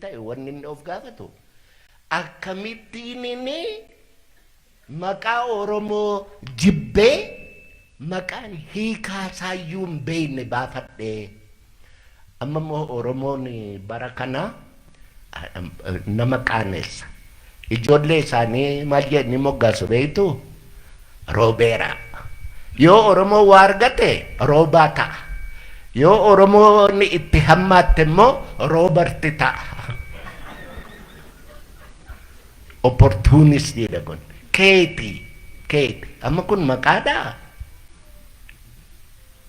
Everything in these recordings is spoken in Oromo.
ta'e wanni inni of gaafatu akkamittiin inni maqaa Oromoo jibbee maqaan hiikaa isaayyuu hin beekne baafadhee. Amma immoo Oromoon bara kana nama qaanessa. Ijoollee isaanii maal jedhanii moggaasu beektu? Roobeera. Yoo Oromoo waa argate Roobaa ta'a. Yoo Oromoon itti hammaatte immoo Roobarti ta'a. Opportunistiidha kun. Keeti. Keeti. Amma kun maqaadhaa?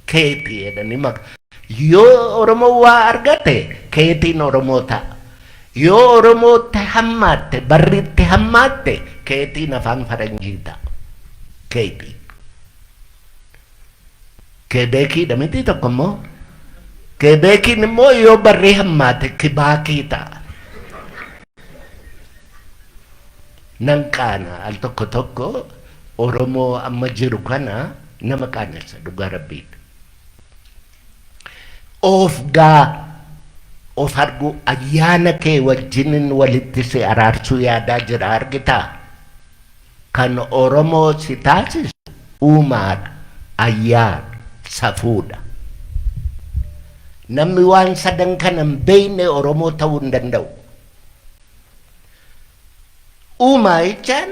Keeti jedhanii maqaa. Yoo Oromoo waa argate keetiin Oromoo ta'a. Yoo Oromootti hammaatte, barritti hammaatte, keetiin afaan faranjii ta'a. Keetii. Keebeekiidha miti tokko immoo. Keebeekiin immoo yoo barri hammaate kibaakii ta'a. Nan qaana al tokko tokko Oromoo amma jiru kana nama qaanessa, dhugaa rabbiiti. Of gaa of argu, ayyaana kee wajjinin walitti si araarsuu yaadaa jira, argitaa? Kan Oromoo si taasisu uumaadha, ayyaana, safuudha. Namni waan sadan kana hin beekne Oromoo ta'uu hin danda'u. Uumaa jechaan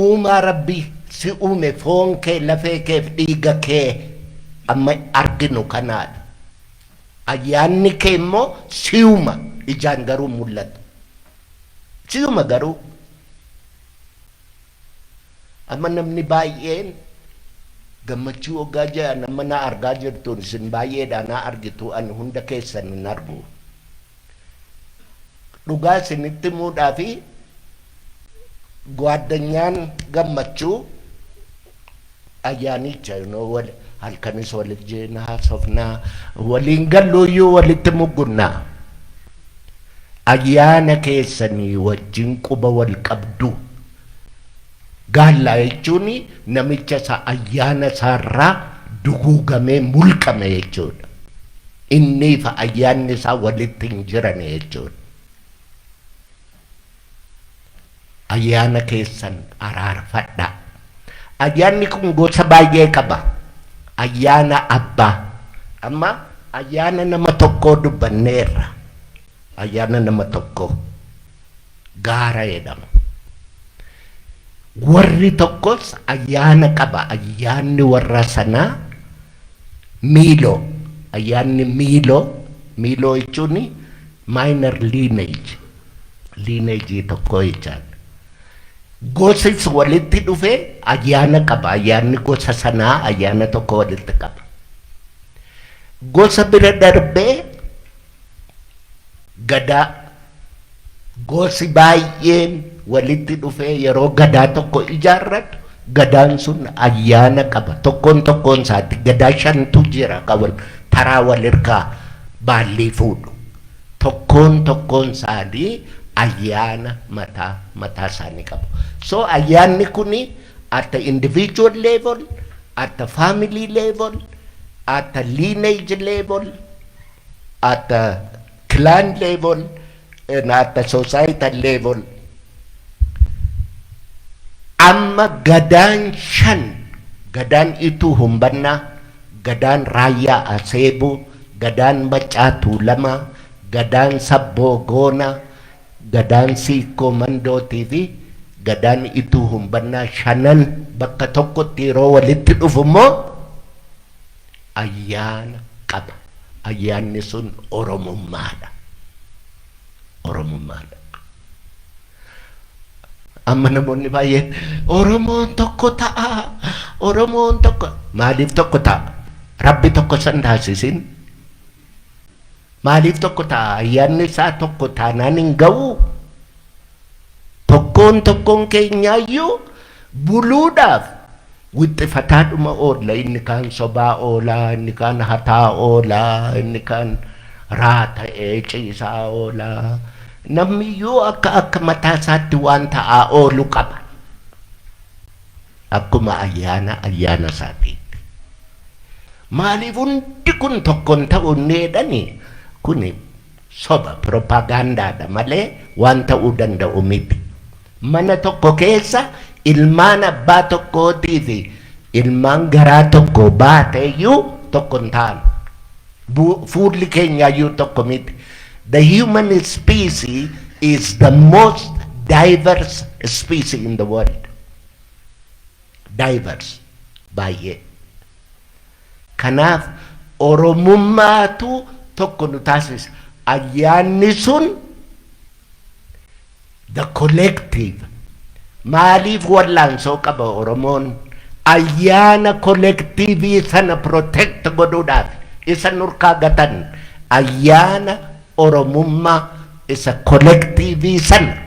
uumaa Rabbi si uume, foon kee, lafee kee fi dhiiga kee amma arginu kanaadha. Ayyaanni kee immoo si'uma, ijaan garuu mul'atu. Si'uma garuu. Amma namni baay'een gammachuu hoggaa jedhan, amma na argaa jirtuun isin baay'eedha na argitu, ani hunda keessan hin argu. Dhugaa isinitti himuudhaa fi gwaddanyaan gammachuu ayyaanicha wal halkanis waliin haasofnaa, waliin galluuyyuu walitti muggunnaa. Ayyaana keessanii wajjin quba wal qabdu. Gaallaa jechuun namicha isa ayyaana isaarraa duguugamee mulqame jechuudha. Innii fi ayyaanni isaa walitti hin jiran jechuudha. Ayyaana keessan araarfadhaa. Ayyaanni kun gosa baay'ee qaba. Ayyaana abbaa. Amma ayyaana nama tokkoo dubbanneerra. Ayyaana nama tokkoo gaara jedhama. Warri tokkos ayyaana qaba. Ayyaanni warra sanaa miiloo. Ayyaanni miiloo, miiloo jechuun minor lineage. Lineage tokko jechaadha. Gosis walitti dhufee ayyaana qaba. Ayyaanni gosa sanaa ayyaana tokko walitti qaba. Gosa bira darbee gadaa, gosi baay'een walitti dhufee yeroo gadaa tokko ijaarratu, gadaan sun ayyaana qaba. Tokkoon tokkoon isaatti gadaa shantu jira qaban taraa wal hirkaa baallii fuudhu. Tokkoon tokkoon isaanii ayyaana mataa mataa isaanii qabu. So ayyaanni kuni at the individual level, at the family level, at the lineage level, at the clan level, and at the societal level. Amma gadaan shan, gadaan Ituu Humbannaa, gadaan Raayyaa Aseebuu, gadaan Maccaa Tuulamaa, gadaan Sabboo Goonaa, gadaan Siikkoo Mandootii fi gadaan Ituu Humbannaa shanan bakka tokkotti yeroo walitti dhufu immoo ayyaana qaba. Ayyaanni sun Oromummaadha. Oromummaadha. Amma namoonni baay'een Oromoon tokko ta'a. Oromoon tokko maaliif tokko ta'a? Rabbi tokko san taasisin. Maaliif tokko ta'a? Ayyaanni isaa tokko taanaan hin ga'u. Tokkoon tokkoon keenyaayyuu buluudhaaf wixxifataadhuma oolla. Inni kaan sobaa oolaa, inni kaan hataa oolaa, inni kaan raata'ee ciisaa oolaa. Namniyyuu akka akka mataa isaatti waan ta'aa oolu qaba. Akkuma ayyaana ayyaana isaatiitti. Maaliif hundi kun tokko hin ta'u inni jedhani kuni Soba, propagaandaadha malee waan ta'uu danda'u miti. Mana tokko keessa ilmaan abbaa tokkootii fi ilmaan garaa tokko baateeyyuu tokko hin ta'an. Fuulli keenyaayyuu tokko miti. The human species is the most diverse species in the world. Diverse. Baay'ee. Kanaaf Oromummaatu tokko nu taasisa. Ayyaanni sun the collective. Maaliif wallaansoo qaba Oromoon? Ayyaana collective sana protect godhuudhaaf isa nurkaa gatan. Ayyaana Oromummaa isa collective sana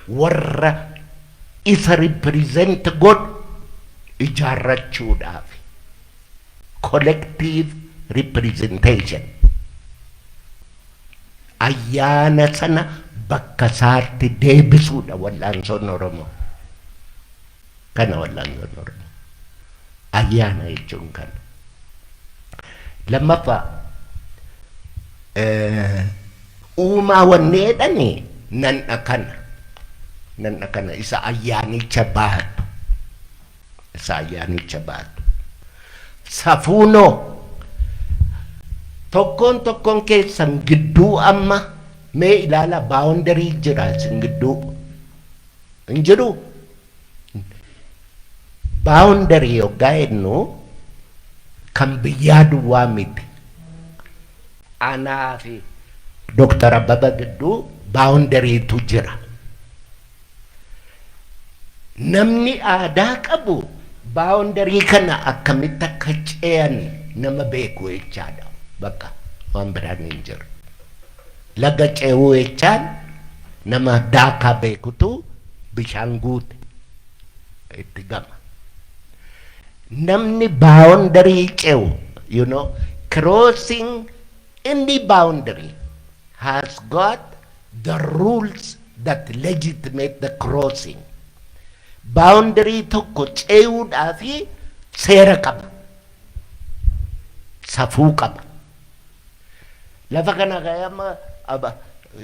warra isa represent godhu ijaarrachuudhaaf. Collective representation. Ayyaana sana bakka isaatti deebisuudha wallaansoon Oromoo. Kana wallaansoon Oromoo. Ayyaana jechuun kana. Lammaffaa, uumaa wanni jedhani nan'a kana. Nan'a kana isa ayyaanicha baatu. Isa ayyaanicha baatu. Safuunoo tokkoon tokkoon keessan gidduu amma mee ilaala, boundary jira isin gidduu. Hin jiru? Boundary yoggaa jennu kan biyyaa duwwaa miti. Anaa fi Dooktar Abbaba gidduu boundarytu jira. Namni aadaa qabu boundary kana akkamitti akka ce'an nama beeku jechaadha. Bakka waan biraan hin jiru. Laga ce'uu jechaan nama daakaa beekutu bishaan guute itti gama. Namni boundary ce'u, crossing any boundary has got the rules that legitimate the crossing. Boundary tokko ce'uudhaafi seera qaba. Safuu qaba. Lafa kana ka'ee aba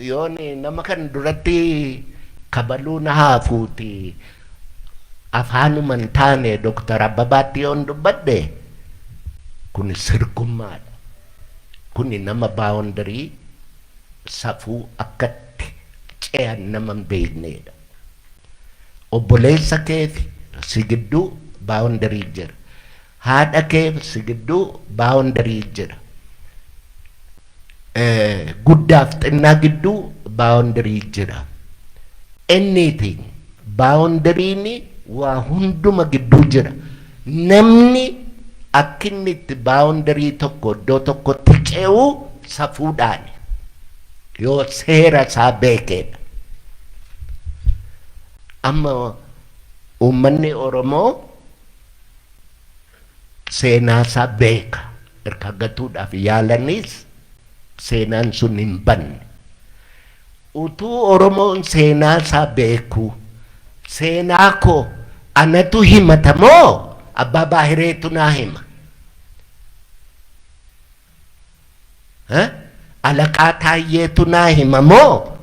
yoon nama kan duratti kabaluu na haafuuti, afaanuma hin taane Dooktar Abbabaatti yoon dubbadhe, kun sirgummaadha. Kuni nama boundary safuu akkatti ce'an nama hin beeknedha. Obboleessa keef si gidduu boundary jira. Haadha keef si gidduu boundary jira. Guddaaf xinnaa gidduu boundary jira. Anything, boundaryn waa hunduma gidduu jira. Namni akka inni itti boundary tokko iddoo tokkotti ce'u safuudhaani. Yoo seera isaa beekedha. Amma uummanni Oromoo seenaa isaa beeka. Erga gatuudhaaf yaalanis seenaan sun hin banne. Utuu Oromoon seenaa isaa beeku, seenaa koo anatu himata moo abbaa baahireetu naa hima? Alaqaa Taayyeetu naa hima moo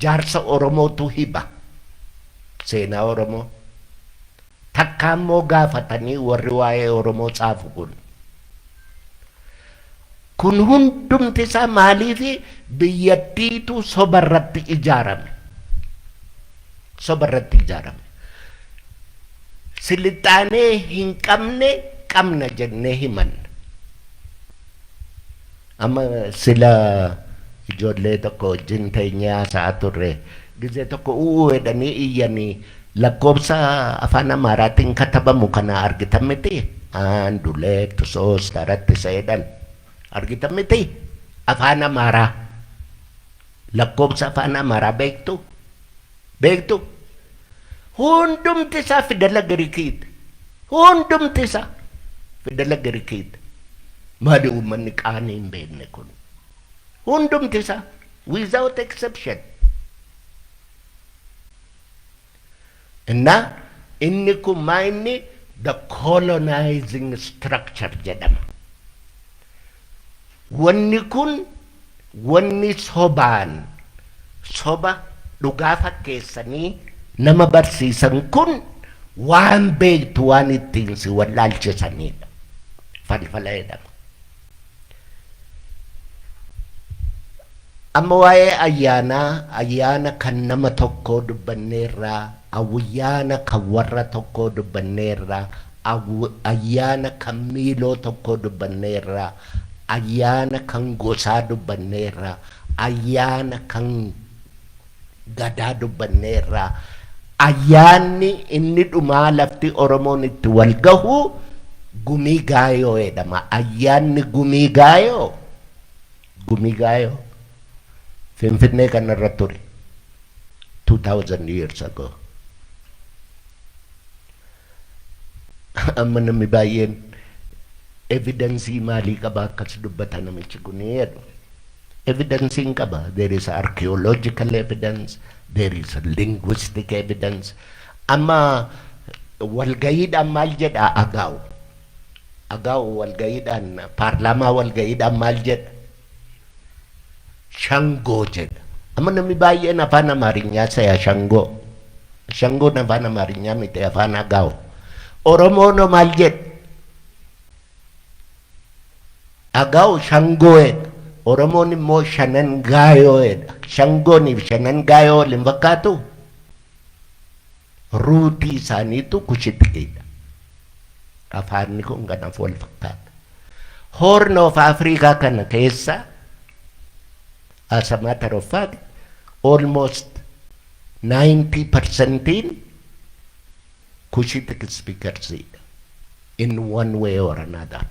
jaarsa Oromootu hima? Seenaa Oromoo. Takka immoo gaafatanii warri waa'ee Oromoo tsaafu kun. Kun hundumti isaa maaliif? Biyyattiitu soba irratti ijaarame. Soba irratti ijaarame. Silixaanee hin qabne qabna jennee himanna. Amma sila ijoollee tokko wajjin teenyee haasa'aa turre. Gizee tokko u'uu jedhanii iyyanii lakkoobsa afaan Amaaraatiin katabamu kana argitan miti? አንድ ሁለት ሶስት አራት isa jedhan argitan miti? Afaan Amaaraa. Lakkoobsa afaan Amaaraa beektu? Beektu? Hundumti isaa fidala Girikiiti. Hundumti isaa fidala Girikiiti. Maali uummanni qaanii hin beekne kun? Hundumti isaa without exception. Inna inni kun maa inni the colonizing structure jedhama. Wanni kun Wanni sobaan soba dhugaa fakkeessanii nama barsiisan kun waan beektu waan ittiin si wallaalchisanidha. Falfala jedhama. Amma waa'ee ayyaanaa, ayyaana kan nama tokkoo dubbanneerraa, ayyaana kan warra tokkoo dubbanneerraa, ayyaana kan miiloo tokkoo dubbanneerraa, ayyaana kan gosaa dubbanneerraa, ayyaana kan gadaa dubbanneerraa. Ayyaanni inni dhumaa lafti Oromoon itti wal gahu Gumii Gaayoo jedhama. Ayyaanni Gumii Gaayoo, Gumii Gaayoo Finfinnee kanarra ture 2000 years ago. Amma namni baay'een evidence maalii qaba akkas dubbata namichi kun jedhu. Evidence hin qaba. There is archaeological evidence, there is linguistic evidence. Amma walgayiidhaan maal jedha Agaaw? Agaaw walgayiidhaan, paarlaamaa walgayiidhaan maal jedha? Shangoo jedha. Amma namni baay'een afaan Amaarinyaa saya shangoo. Shangoon afaan Amaarinyaa miti, afaan Agaaw. Oromoon maal jedha? Agaaw shangoo jedha. Oromoon immoo shanan gaayoo jedha. Shangooniif shanan gaayoo wal hin fakkaatu? Rootii isaaniitu Cushitikiidha. Afaanni kun kanaaf wal fakkaata. Horn of Africa kana keessa, as a matter of fact, almost 90%iin Cushitic speakers in one way or another.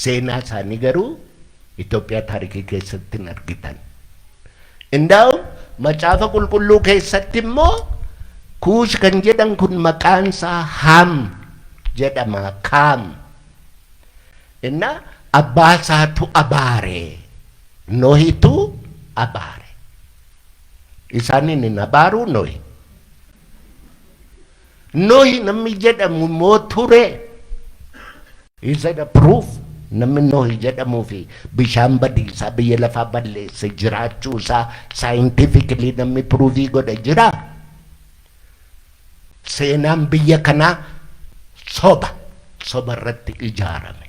Seenaa isaanii garuu Itoophiyaa taarikii keessatti hin argitan. Indaa'u Macaafa Qulqulluu keessatti immoo Kuush kan jedhan kun maqaan isaa Ham jedhama, Kaam. Inna abbaa isaatu abaare. Nohitu abaare. Isaaniin hin abaaruu Nohi. Nohi namni jedhamu immoo ture. Is that a proof? Namni Nohi jedhamuu fi bishaan badiisaa biyya lafaa balleesse jiraachuu isaa scientifically namni proofii godhe jira. Seenaan biyya kanaa soba, soba irratti ijaarame.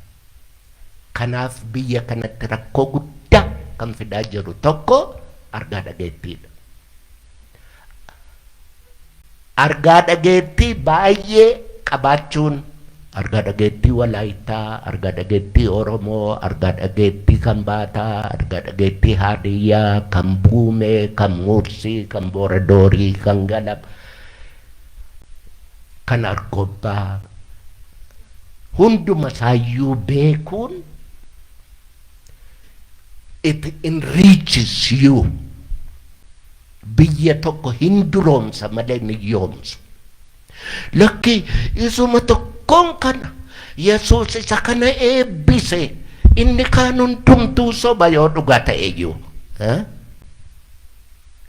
Kanaaf biyya kanatti rakkoo guddaa kan fidaa jiru tokko argaa dhageettiidha. Argaa dhageettii baay'ee qabaachuun, argaa dhageettii Walaayittaa, argaa dhageettii Oromoo, argaa dhageettii Kambaataa, argaa dhageettii Haadiyyaa, kan Buumee, kan Mursii, kan Booradoorii, kan Galab, kan Argobbaa, hunduma isaayyuu beekuun it enriches you. Biyya tokko hin duroomsa malee hin hiyyoomsu. Lakki, isuma tokkoon kana Yesuus isa kana eebbise, inni kaan hundumtuu soba yoo dhugaa ta'e iyyuu.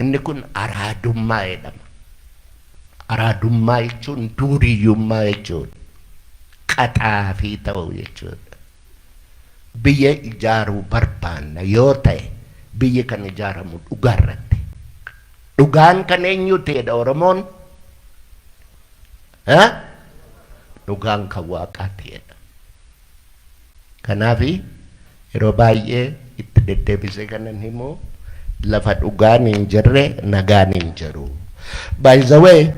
Inni kun araadummaa jedhama. Araadummaa jechuun duuriyyummaa jechuudha. Qaxaafii ta'uu jechuudha. Biyya ijaaruu barbaanna yoo ta'e, biyyi kan ijaaramu dhugaa irratti. Dhugaan kan eenyu ta'edha Oromoon? Dhugaan kan Waaqaa ta'edha. Kanaaf yeroo baay'ee itti deddeebisee kanan himu, lafa dhugaan hin jirre nagaan hin jiru. By the way,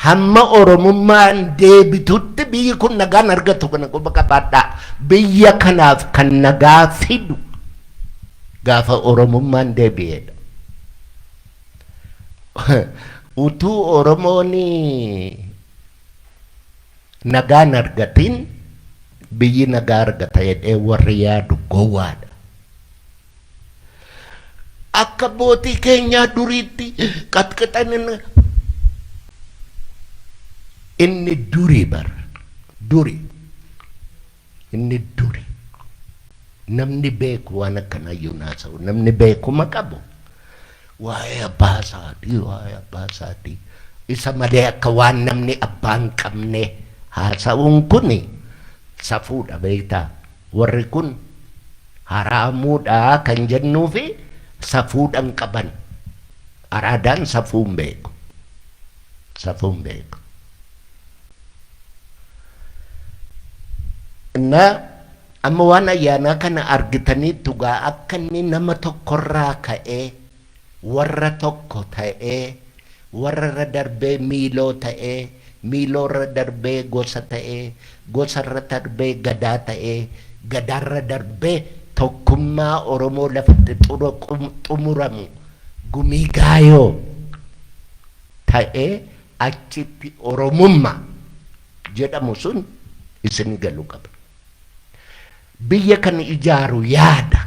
hamma Oromummaan deebitutti biyyi kun nagaan argatu, kana quba qabaadhaa. Biyya kanaaf kan nagaa fidu gaafa Oromummaan deebi'edha. Utuu Oromoon nagaan argatin biyyi nagaa argata jedhee warri yaadu gowwaadha. Akka abbootii keenyaa duriitti qaxqixan inni duri bara duri inni duri namni beeku waan akkanayyuu naasa'u, namni beekuma qabu waa'ee abbaa isaatii, waa'ee abbaa isaatii isa malee akka waan namni abbaa hin qabne haasa'uun kun safuudha, beektaa? Warri kun Haraamuudha kan jennuufi safuudhaan qaban. Araadaan safuu hin beeku. Safuu hin beeku. Na amma waan ayyaanaa kana argitanii tugaa akka inni nama tokkorraa ka'ee, warra tokko ta'ee, warra irra darbee miiloo ta'ee, miiloo irra darbee gosa ta'ee, gosa irra darbee gadaa ta'ee, gadaarra darbee tokkummaa Oromoo lafatti xumuramu Gumii Gaayoo ta'ee, achitti Oromummaa jedhamu sun isin galu qaba. Biyya kan ijaaru yaada.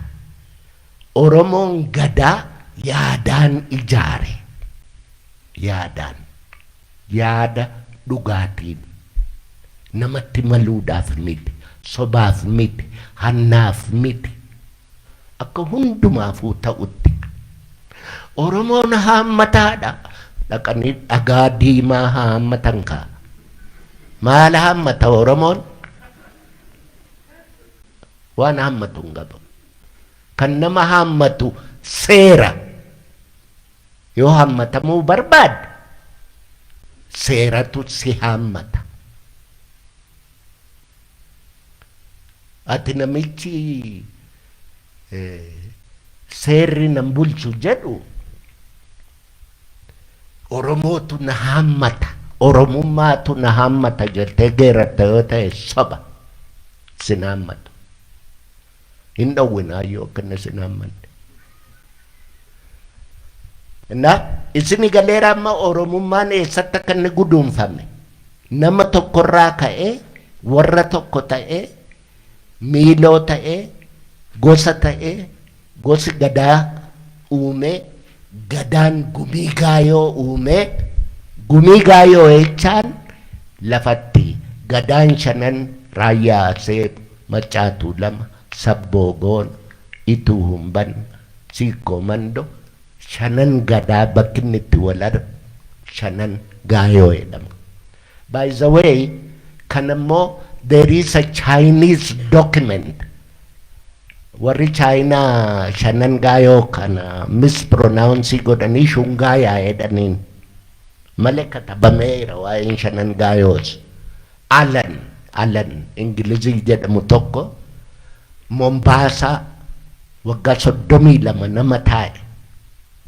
Oromoon gadaa yaadaan ijaare. Yaadaan. Yaada dhugaatiin. Namatti maluudhaaf miti. Sobaaf miti. Hannaaf miti. Akka hundumaafuu ta'utti. Oromoon haammataadha. Dhaqanii dhagaa diimaa haammatan kaa. Maal haammata Oromoon? Waan haammatu hin qabu. Kan nama haammatu seera. Yoo haammatamuu barbaadde, seeratu si haammata. Ati namichi seerri nan bulchu jedhu, Oromootu na haammata, Oromummaatu na haammata jettee geeratta yoo ta'e, soba. Sin haammatu. Hin dhowwinaa yoo akkanna sin haammanne. Na isini galeera amma Oromummaan eessatti akka inni guduunfame? Nama tokkorraa ka'ee, warra tokko ta'ee, miiloo ta'ee, gosa ta'ee, gosi gadaa uumee, gadaan Gumii Gaayoo uumee, Gumii Gaayoo jechaan lafatti gadaan shanan Raayyaa Aseeb, Maccaatuu lama, Sabboo Goona, Ituu Humban, Siikkoo Mando, shanan gadaa bakki inni itti wal argu Shanan Gaayoo jedhama. By the way, kan immoo there is a Chinese document. Warri Chaayinaa Shanan Gaayoo kana mispronounce godhanii Shungaayaa jedhaniin malee katabameera waa'een Shanan Gaayoos. Alan Ingilizii jedhamu tokko Mombaasaa waggaa 32 nama taa'e,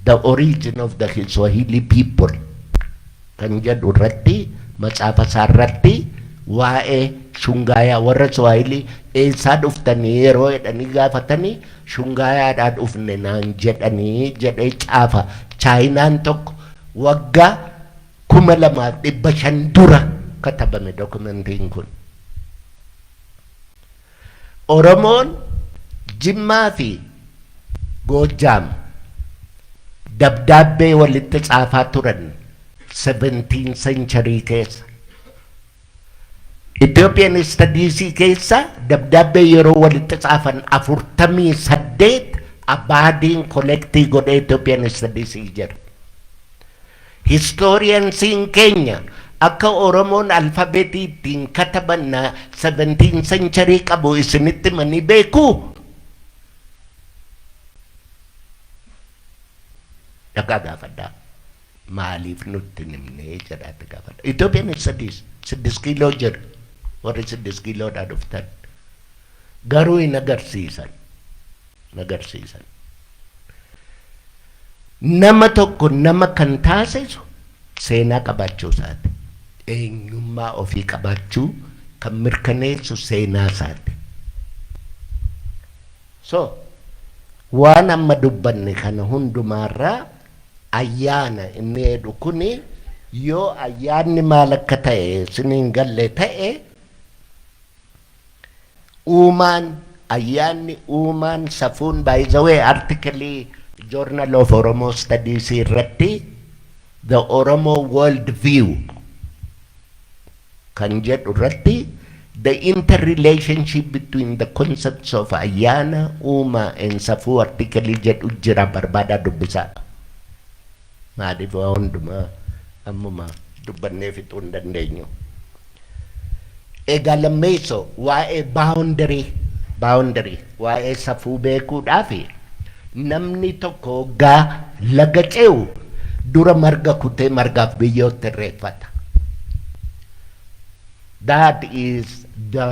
"The Origin of the Swahili People" kan jedhu irratti, matsaafa isaa irratti, waa'ee Shungaayaa, warra Swahilii eessaa dhuftanii yeroo jedhanii gaafatanii, Shungaayaadhaa dhufne naan jedhanii jedhee caafa. Chaayinaan tokko waggaa 2500 dura katabame dokumentiin kun. Oromoon Jimmaa fi Goojjaam dabdaabbee walitti caafaa turan 17 century keessa. Ethiopian Studies keessa dabdaabbee yeroo walitti caafan 48 Abaadiin collect godhee Ethiopian Studies jira. Historiansiin keenya akka Oromoon alfabeetii ittiin kataban 17 century qabu isinitti manii beekuu? Dhaqaa gaafadhaa. Maaliif nutti himnee jedhaatti gaafadha. Ethiopian Studies 6 kiiloo jira. Warri 6 kiiloodhaa dhuftan. Garuu hin agarsiisan. Hin agarsiisan. Nama tokko nama kan taasisu seenaa qabaachuu isaati. Eenyummaa ofii qabaachuu kan mirkaneessu seenaa isaati. So, waan amma dubbanne kana hundumaarraa ayyaana inni jedhu kuni, yoo ayyaanni maal akka ta'e isiniin galle ta'e, uumaan, ayyaanni, uumaan, safuun, by the way, article Journal of Oromo Studies irratti "The Oromo World View" kan jedhu irratti, "The interrelationship between the concepts of ayyaana, uumaa and safuu" article jedhu jira, barbaadaa dubbisaa. Maaliif waa hundumaa ammuma dubbannee fixuu hin dandeenyu. Egaa lammeessoo waa'ee boundary. Boundary, waa'ee safuu beekuudhaaf, namni tokko hoggaa laga ce'u dura marga kutee margaaf biyyootti irreeffata. That is the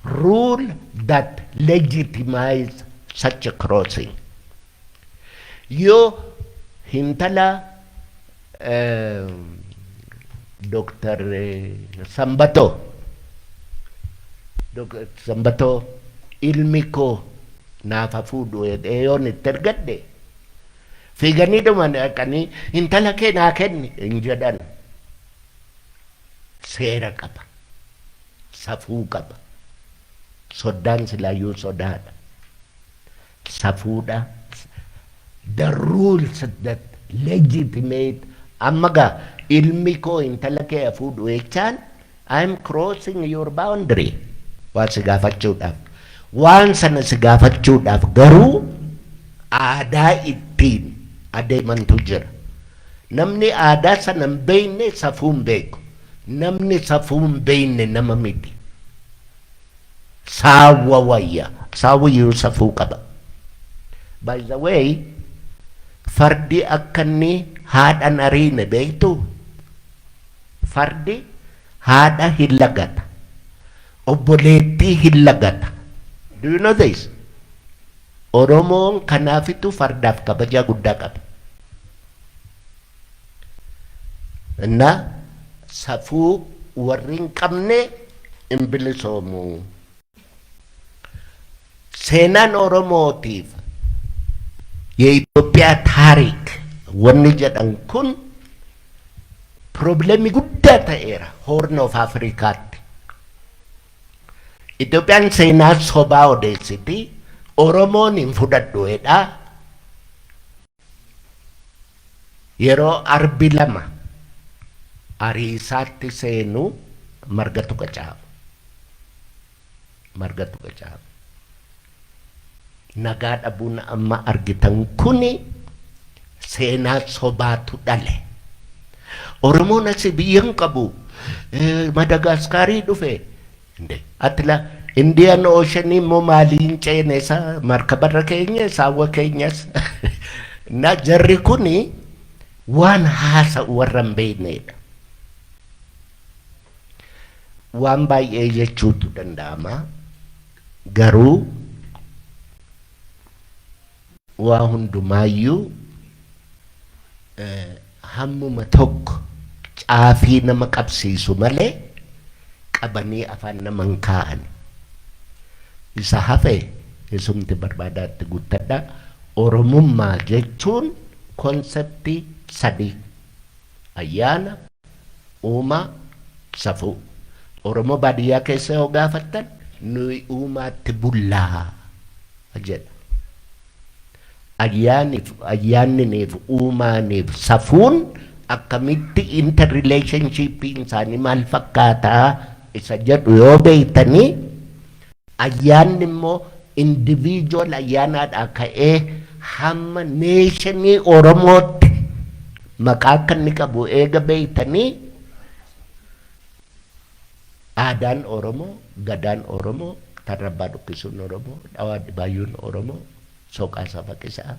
rule that legitimize such a crossing. Yoo hintala Dr. Sambatoo, Dr. Sambatoo ilmi koo naaf fuudhu jedhee yoon itti ergadhe, fiiganii dhuma dhaqanii "Intala kee naa kenni" hin jedhan. Seera qaba. Safuu qaba. Soddaan silaayyuu sodaadha. Safuudha. The rules that legitimate. Amma gaa ilmi koo intala kee fuudhu jechaan, I am crossing your boundary waan si gaafachuudhaaf. Waan sana si gaafachuudhaaf garuu aadaa ittiin adeemantu jira. Namni aadaa sana hin beekne safuu hin beeku. Namni safuu hin beekne nama miti. Saawwa wayya. Saawwiyyuu safuu qaba. By the way, fardi akka inni haadhan ariine beektu? Fardi haadha hin lagata. Obboleettii hin lagata. Do you know this? Oromoon kanaafitu fardaaf kabajaa guddaa qaba. Na safuu warri hin qabne hin bilisoomu. Seenaan Oromootiif የኢትዮጵያ ታሪክ wanni jedhan kun problemii guddaa ta'eera Horn of Afrikaatti. Itoophiyaan seenaa sobaa odeessiti. Oromoon hin fudhadhu jedha. Yeroo arbi lama ariisaatti seenu margatu qacaa'a. Margatu qacaa'a. Nagaa dhabuun amma argitan kuni seenaa sobaatu dhale. Oromoon asii biyya hin qabu. Madagaskaarii dhufe. Atila Indian Ocean immoo maaliin ceene isa markabarra keenya saawwa keenyas. Na jarri kuni waan haasa'u warra hin beeknedha. Waan baay'ee jechuutu danda'ama. Garuu waa hundumaayyuu hammuma tokko caafii nama qabsiisu malee qabanii afaan nama hin kaa'an. Isa hafe isumti barbaadaatti guuttadha. Oromummaa jechuun conceptii sadii. Ayyaana, uumaa, safuu. Oromoo baadiyyaa keessa yoo gaafattan, "Nuyi uumaatti bullaa" jedha. Ayyaaniif, ayyaanniniif, uumaaniif safuun akkamitti interrelationshipiin isaanii maal fakkaataa isa jedhu yoo beektanii, ayyaanni immoo individual ayyaanaadhaa ka'ee hamma nationii Oromootti maqaa akka inni qabu eega beektanii, aadaan Oromoo, gadaan Oromoo, tarrabbaa dhukkisuun Oromoo, dhawaa dhibaayyuun Oromoo, soqaa safaqisaa,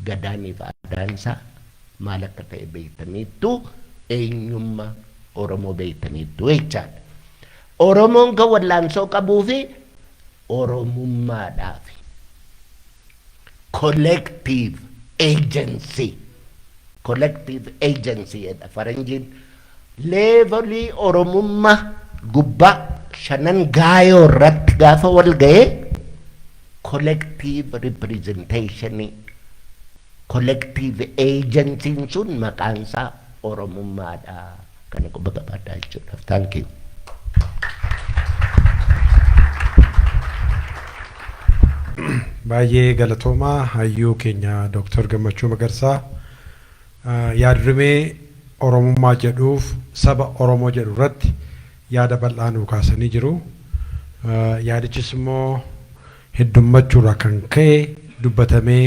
gadaaniif aadaansaa maal akka ta'e beektaniittu, eenyummaa Oromoo beektaniittu jechaadha. Oromoon kan wallaansoo qabuu fi Oromummaadhaaf collective agency, collective agency jedha faranjiin. Levelii Oromummaa gubbaa shanan gaayoo irratti gaafa wal ga'ee collective representation, collective agency sun maqaansaa Oromummaadha. Kana quba qabaadhaa jechuudha. Thank you. Baay'ee galatoomaa, hayyuu keenya Dooktar Gammachuu Magarsaa. Yaadrimee Oromummaa jedhuuf saba Oromoo jedhu irratti yaada bal'aa nuu kaasanii jiru. Yaadichis immoo heddummachuurraa kan ka'e dubbatamee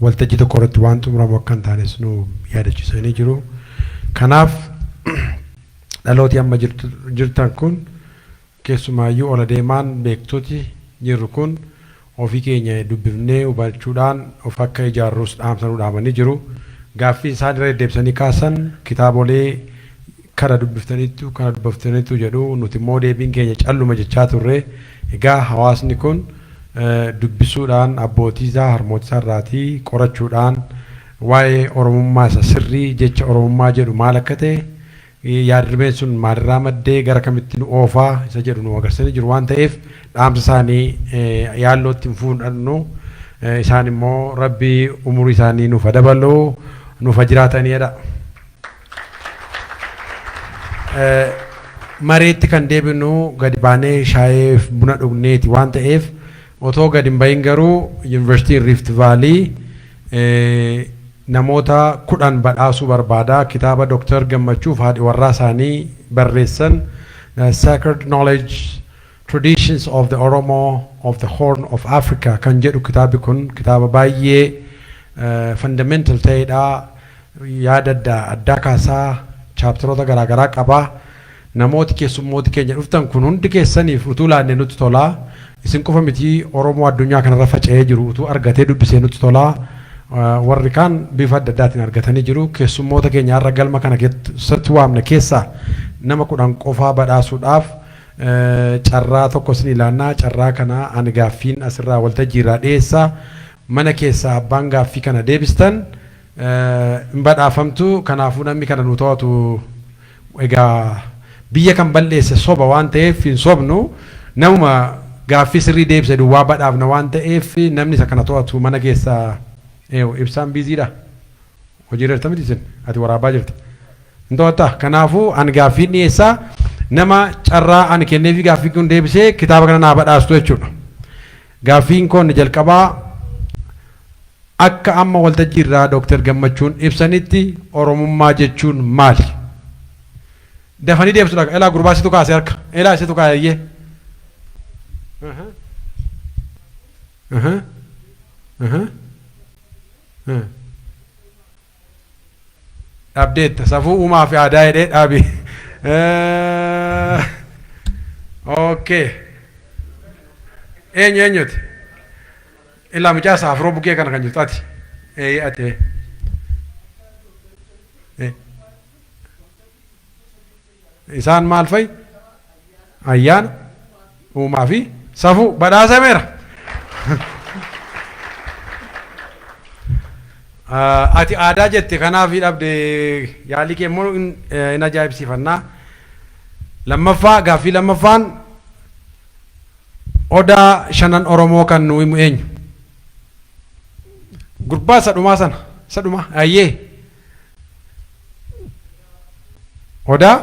waltajjii tokko irratti waan xumuramu akka hin taanes nu yaadachiisanii jiru. Kanaaf dhalooti amma jirtan kun, keessumaayyuu ola deemaan beektoti jirru kun ofii keenya dubbifnee hubachuudhaan of akka ijaarrus dhaamsa nu dhaamanii jiru. Gaaffii isaan irra deddeebisanii kaasan kitaabolee kana dubbiftaniittu kana dubbiftaniittu jedhu, nuti immoo deebiin keenya calluma jechaa turre. Egaa hawaasni kun dubbisuudhaan, abbootii isaa harmoota isaa irraatii qorachuudhaan, waa'ee Oromummaa isa sirrii, jecha Oromummaa jedhu maal akka ta'e, yaadrimeen sun maalirraa maddee gara kamitti nu oofaa isa jedhu nu agarsiisanii jiru waan ta'eef, dhaamsa isaanii yaallootti hin fuudhannu. Isaan immoo Rabbi umurii isaanii nuuf dabalu, nuuf jiraatanidha. Mareetti kan deebinu gadi baanee shaayeef buna dhugneeti waan ta'eef, otoo gadi hin bahin garuu Yuunivarsiitiin Rift Valley namoota 10 badhaasuu barbaada. Kitaaba Dooktar Gammachuuf haadhi warraa isaanii barreessan, Sacred Knowledge Traditions of the Oromo of the Horn of Africa kan jedhu. Kitaabni kun kitaaba baay'ee fundamental ta'edha. Yaada adda addaa kaasaa chapteroota garaagaraa qaba. Namooti keessummooti keenya dhuftan kun hundi keessaniif utuu laanne nutti tolaa. Isin qofa miti, Oromoo addunyaa kanarra faca'ee jiru utuu argatee dubbisee nutti tolaa. Warri kaan bifa adda addaatiin argatanii jiru. Keessummoota keenya har'a galma kana keessatti waamne keessaa nama 10 qofaa badhaasuudhaaf carraa tokko isin ilaannaa. Carraa kana ani gaaffiin asirraa waltajjii irraa dhiyeessaa. Mana keessaa abbaan gaaffii kana deebistan hin badhaafamtu. Kanaafuu namni kana nu to'atu, egaa biyya kan balleesse soba waan ta'eef hin sobnu, namuma gaaffii sirrii deebise duwwaa badhaafna waan ta'eef, namni isa kana to'atu mana keessaa ibsaan busydha. Hojii irra miti isin, ati waraabaa jirta. Hin to'attaa? Kanaafuu ani gaaffii dhiyeessaa, nama carraa ani kenneefi gaaffii kun deebisee kitaaba kana naa badhaastu jechuudha. Gaaffiin kun jalqabaa, akka amma waltajjii irraa Dooktar Gammachuun ibsanitti Oromummaa jechuun maali? Dafanii deebisuudha. Elaa, gurbaa situ kaase harka. Elaa, situ kaayee. Aha. Aha. Aha. Dhabdeetta. Safuu, uumaa fi aadaa jedhee dhaabi. Okay. Eenyu eenyuti? Ilaa, mucaa isaa afroo bukkee kana kan jirtu ati. Ee, ati. Isaan maal fa'i? Ayyaana, uumaa fi safuu badhaasameera. Ati aadaa jette, kanaaf dhabde. Yaalii kee immoo hin ajaa'ibsiifannaa. Lammaffaa, gaaffii lammaffaan, odaa shanan Oromoo kan nu himu eenyu? Gurbaa isa dhumaa sana, isa dhumaa, ayyee. Odaa?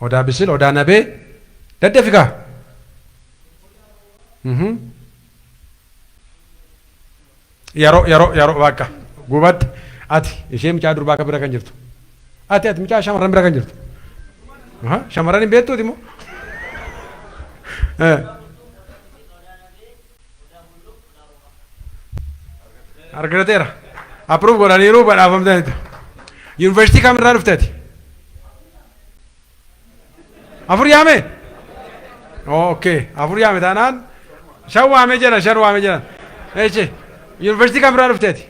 Odaa bisil, odaa nabee, daddafi kaa. Yeroo, yeroo, yeroo, bakka gubatti. Ati ishee mucaa durbaa akka bira kan jirtu. Ati mucaa shamarran bira kan jirtu. Shamarran hin beektuuti moo? Argateera. Approve godhaniiru, badhaafamtaniitu. Yuunivarsiitii kamirraa dhufte ati? Afur yaame? Okay. Afur yaame taanaan shan waamee jedhan, shan waamee jedhan. Eeche. Yuunivarsiitii kamirraa dhufte ati?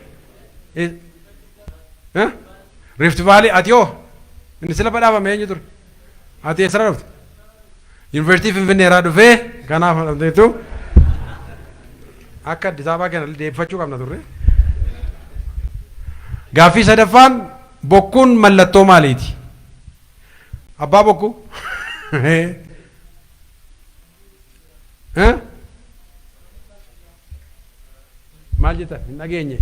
Rift Valley. Ati hoo? Inni sila badhaafame eenyu ture? Ati eessarraa dhufte? Yuunivarsiitii Finfinneerraa dhufee, kanaaf dhabdeetu. Akka Addis Ababaa kana deebifachuu qabna turre. Gaaffii sadaffaan, bokkuun mallattoo maaliiti? Abbaa bokkuu? Eh? Maal jettan? Hin dhageenye.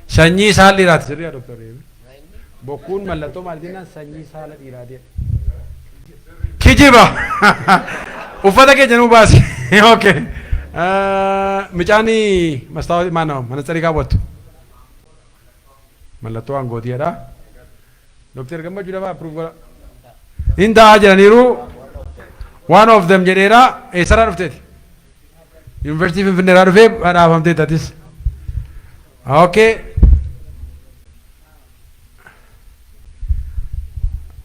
Sanyii saala dhiiraati. Sirriidha, Dooktar. Bokkuun mallattoo maal jennaan, sanyii saala dhiiraati. Kijiba! Uffata keenya nuu baasi. Okay. Mucaan mastaawwatii maal manatsarii kaawwattu? Mallattoo aangootiidha. Dooktar Gammachuu dafaa approve godha. Hin ta'aa jedhaniiru. One of them jedheera. Eessarraa dhufteeti? Yuunivarsiitii Finfinneerraa dhufee, badhaafamtee atis. Okay.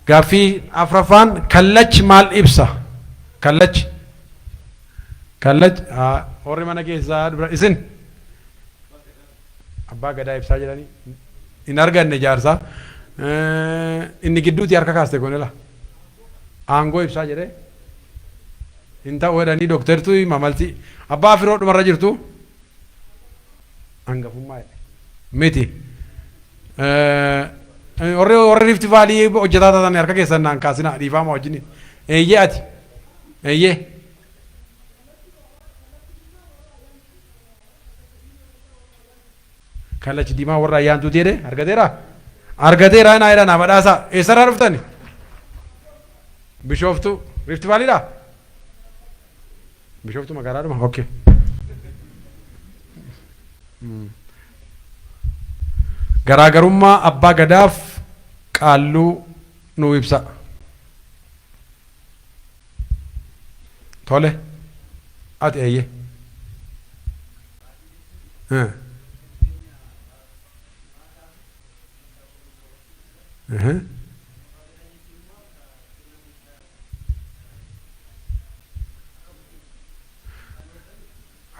Gaaffii afraffaan, kallachi maal ibsa? Kallachi. Kallacha warri mana keessaa dubra isin abbaa gadaa ibsaa jedhanii hin arganne jaarsaa. Inni gidduuti harka kaaste kunila aangoo ibsaa jedhee hin ta'u jedhanii dooktartu mamalti abbaa firoo dhumarra jirtu hangafummaa jedhe miti. Warri Rift Valley hojjetaa taatan harka keessan naan kaasinaa, dhiifama wajjin. Eeyyee, ati eeyyee. Kallachi diimaa warra ayyaantuuti jedhe argateera. Argateera naa jedha, naa badhaasa. Eessarraa dhuftani? Bishooftuu. Rift Valleydha? Bishooftuu magaalaadhuma? Okay. Garaagarummaa abbaa gadaaf qaalluu nuu ibsa. Tole. Ati eeyyee.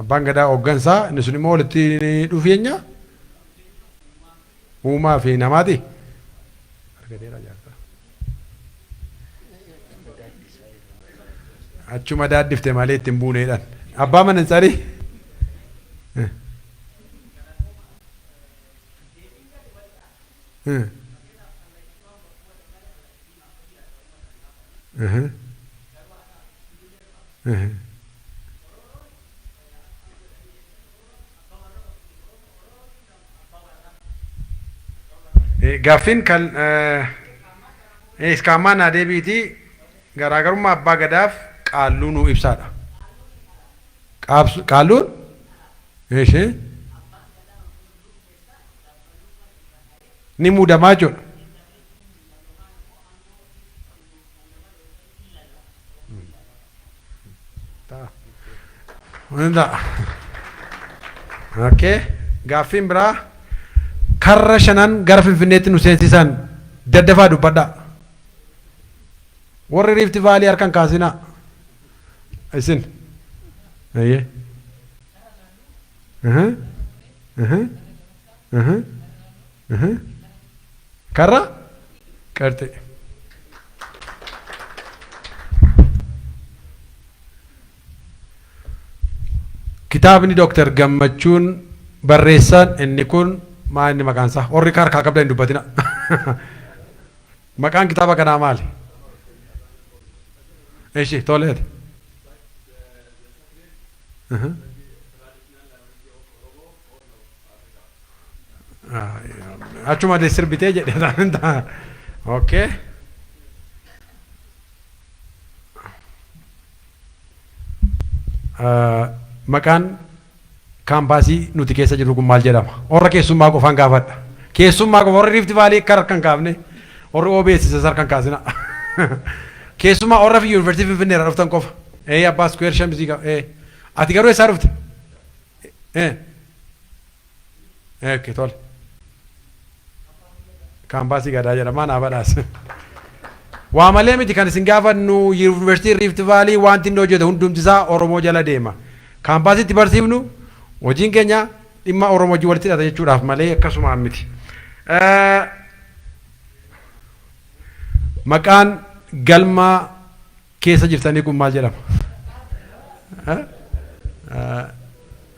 Abbaan gadaa hooggansaa, inni sun immoo walitti dhufeenya uumaa fi namaati. Argateera jaarsa. Achuma daaddifte malee ittiin buuneedhaan. Abbaa manantsarii. Gaaffiin kan iskaamaa naa deebiiti, garaagarummaa abbaa gadaaf qaalluu nuu ibsaadha. Qaalluun ishee ni muudamaa jechuudha. Ta'a. Ta'a. Okay. Gaaffiin biraa, karra shanan gara Finfinneetti nu seensisan daddafaa dubbadhaa. Warri Rift Valley harkan kaasinaa. Isin. Ayyee. Karra qarxee. Kitaabni Dooktar Gammachuun barreessan inni kun maal inni maqaan isaa? Warri harkaa qabdan hin dubbatina. Maqaan kitaaba kanaa maali? Ishi toleeti. Achuma de sirbitee jedhe. Okay. Maqaan kaampaasii nuti keessa jirru kun maal jedhama? Warra keessummaa qofaan gaafadha. Keessummaa qofa, warri Rift Valley akka harka hin kaafne, warri OBS isa harka hin kaasina. Keessummaa warra fi Yuunivarsiitii Finfinnee irraa dhuftan qofa. Ee, abbaa square shamsii qaba. Ee, ati garuu eessaa dhufte? Ee. Okay, tole. Kaampaasii gadaa jedhama, naa badhaase. Waa malee miti kan isin gaafannu, Yuunivarsiitii Rift Valley wanti inni hojjetu hundumti isaa Oromoo jala deema. Kaampaasiitti barsiifnu hojiin keenya dhimma Oromoo wajjin walitti hidhata jechuudhaaf malee akkasumaan miti. Maqaan galma keessa jirtanii kun maal jedhama?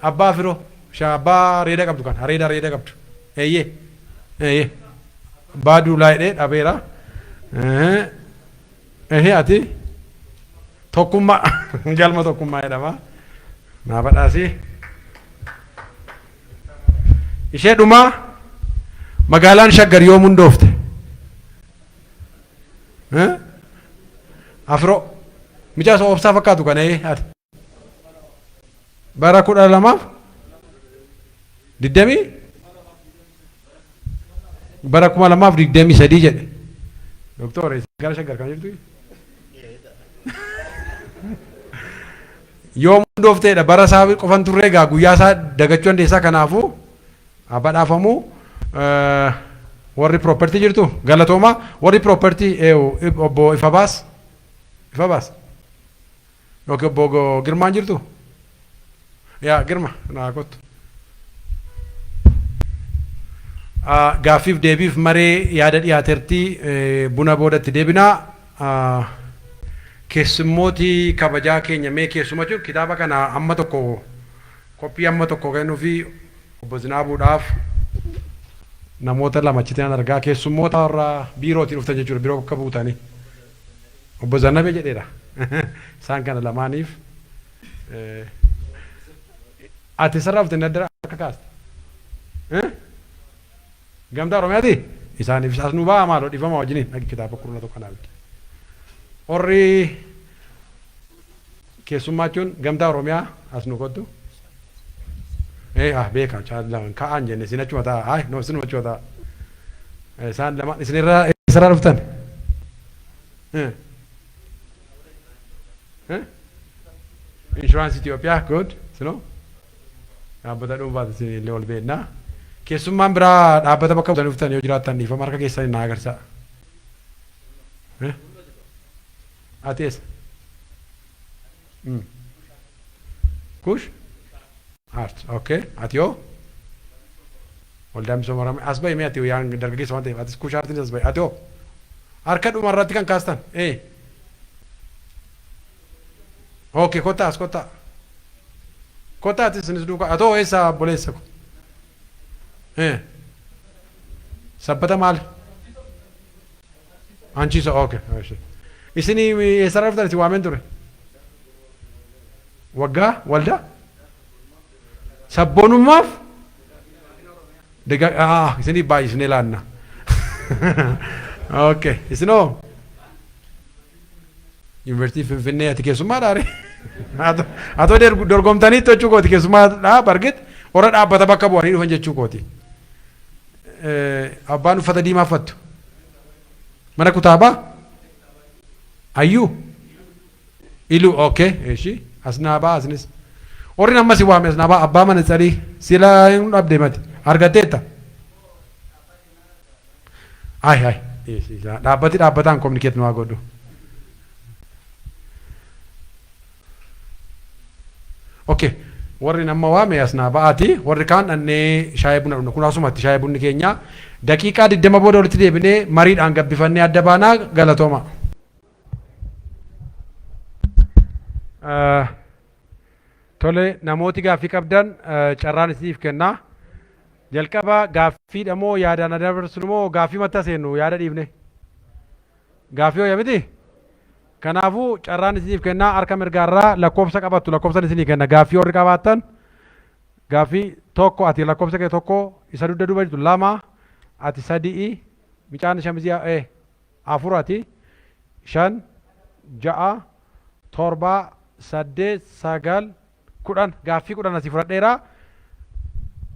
Abbaa firoo, abbaa reeda qabdu kan, areeda qabdu. Eeyyee, eeyyee. Abbaa duulaa jedhee dhabeera. Ehee, ati tokkummaa, galma tokkummaa jedhama. Naa badhaasi. Ishee dhumaa, magaalaan Shaggar yoom hundoofte? Afroo. Mucaa isa obsaa fakkaatu kana, ee ati. Bara 2020, bara 2023 jedhe. Doktor, gara Shaggar kan jirtu? Yoom hundoofteedha, bara isaa qofan turre egaa guyyaa isaa dagachuu dandeessaa, kanaafuu haa badhaafamuu. Warri property jirtu galatooma, warri property obbo Ifabaas, Ifabaas yookiin obbo Girmaan jirtu. Yaa Girma naa kottu. Gaaffiif deebiif maree yaada dhiyaaterti buna boodatti deebinaa. Keessummooti kabajaa keenya mee keessuma jiru kitaaba kana amma tokko koppii amma tokko kennuufi obbo Zinaabuudhaaf namoota lama achitti nan argaa keessummoota warra biirootiin dhuftan jechuudha biiroo bakka buutanii. Obbo Zannabee jedheera. Isaan kana lamaaniif ati sarara dhufte addara harka kaaste. Gamtaa Oromiyaati? Isaaniif as nu ba'a maaloo dhiifama wajjiniin dhaqi kitaaba kurna tokko naaf. Warri keessummaa jechuun Gamtaa Oromiyaa as nu kottu. Ah beeka ka'aan jenne isin achuma ta'a. Ay no isinuma achuma ta'a. Isaan lamaan isinirraa eessarraa dhuftan? Inshuraansii Itoophiyaa good isinoo dhaabbata dhuunfaati isin illee ol beekna. Keessummaan biraa dhaabbata bakka buutanii dhuftan yoo jiraattan dhiifama harka keessanii naa agarsiisa. Ati eessa? Kush? Art. Okay. Ati hoo? Waldaa misooma Oromiyaa. As bahi mee ati yaan dargaggeessa waan ta'eef atis Kush Artiinis as bahi. Ati hoo? Harka dhuma irratti kan kaastan. Ee. Okay, kottaa as kottaa. Kottaa atis isinis duukaa. Atoo eessa obboleessa ko? Ee. Sabbata maal? Anchiisa okay. Isin eessarraa dhuftan isin waameen ture? Waggaa waldaa? Sabboonummaaf? Isiniif baay'isnee laanna. Okay. Isinoo? Yuunivarsiitii Finfinnee ati keessummaadha ree? Atoo dorgomtaniitti jechuu kooti keessummaadha bargit warra dhaabbata bakka bu'anii dhufan jechuu kooti. Abbaan uffata diimaa uffattu. Mana kutaabaa? Ayyuu? Iluu okay eshi asnaabaa asnis. Warri amma si waame asnaabaa abbaa mana tsarii sila hin dhabde mati argatteetta. Ay ay dhaabbati dhaabbataan communicate nu haa godhu. Okay. Warri nama waame as naa ba'aati. Warri kaan dhannee shaayii buna dhugna. Kun asumatti shaayii bunni keenya. Daqiiqaa 20 booda walitti deebinee mariidhaan gabbifannee adda baanaa galatooma. Tole namooti gaaffii qabdan carraan isiniif kenna. Jalqaba gaaffiidha moo yaadaan dabarsinu moo gaaffii matta seennu yaada dhiifne? Gaaffii wayya miti? Kanaafuu carraan isiniif kennaa harka mirgaarraa lakkoofsa qabattu lakkoofsan isinii kenna gaaffii warri qabaattan gaaffii tokko ati lakkoofsa kee tokko isa dugda duuba jirtu lama ati sadi'i micaan shamizii afur ati 5 6 7 8 9 10 gaaffii 10 asii fudhadheera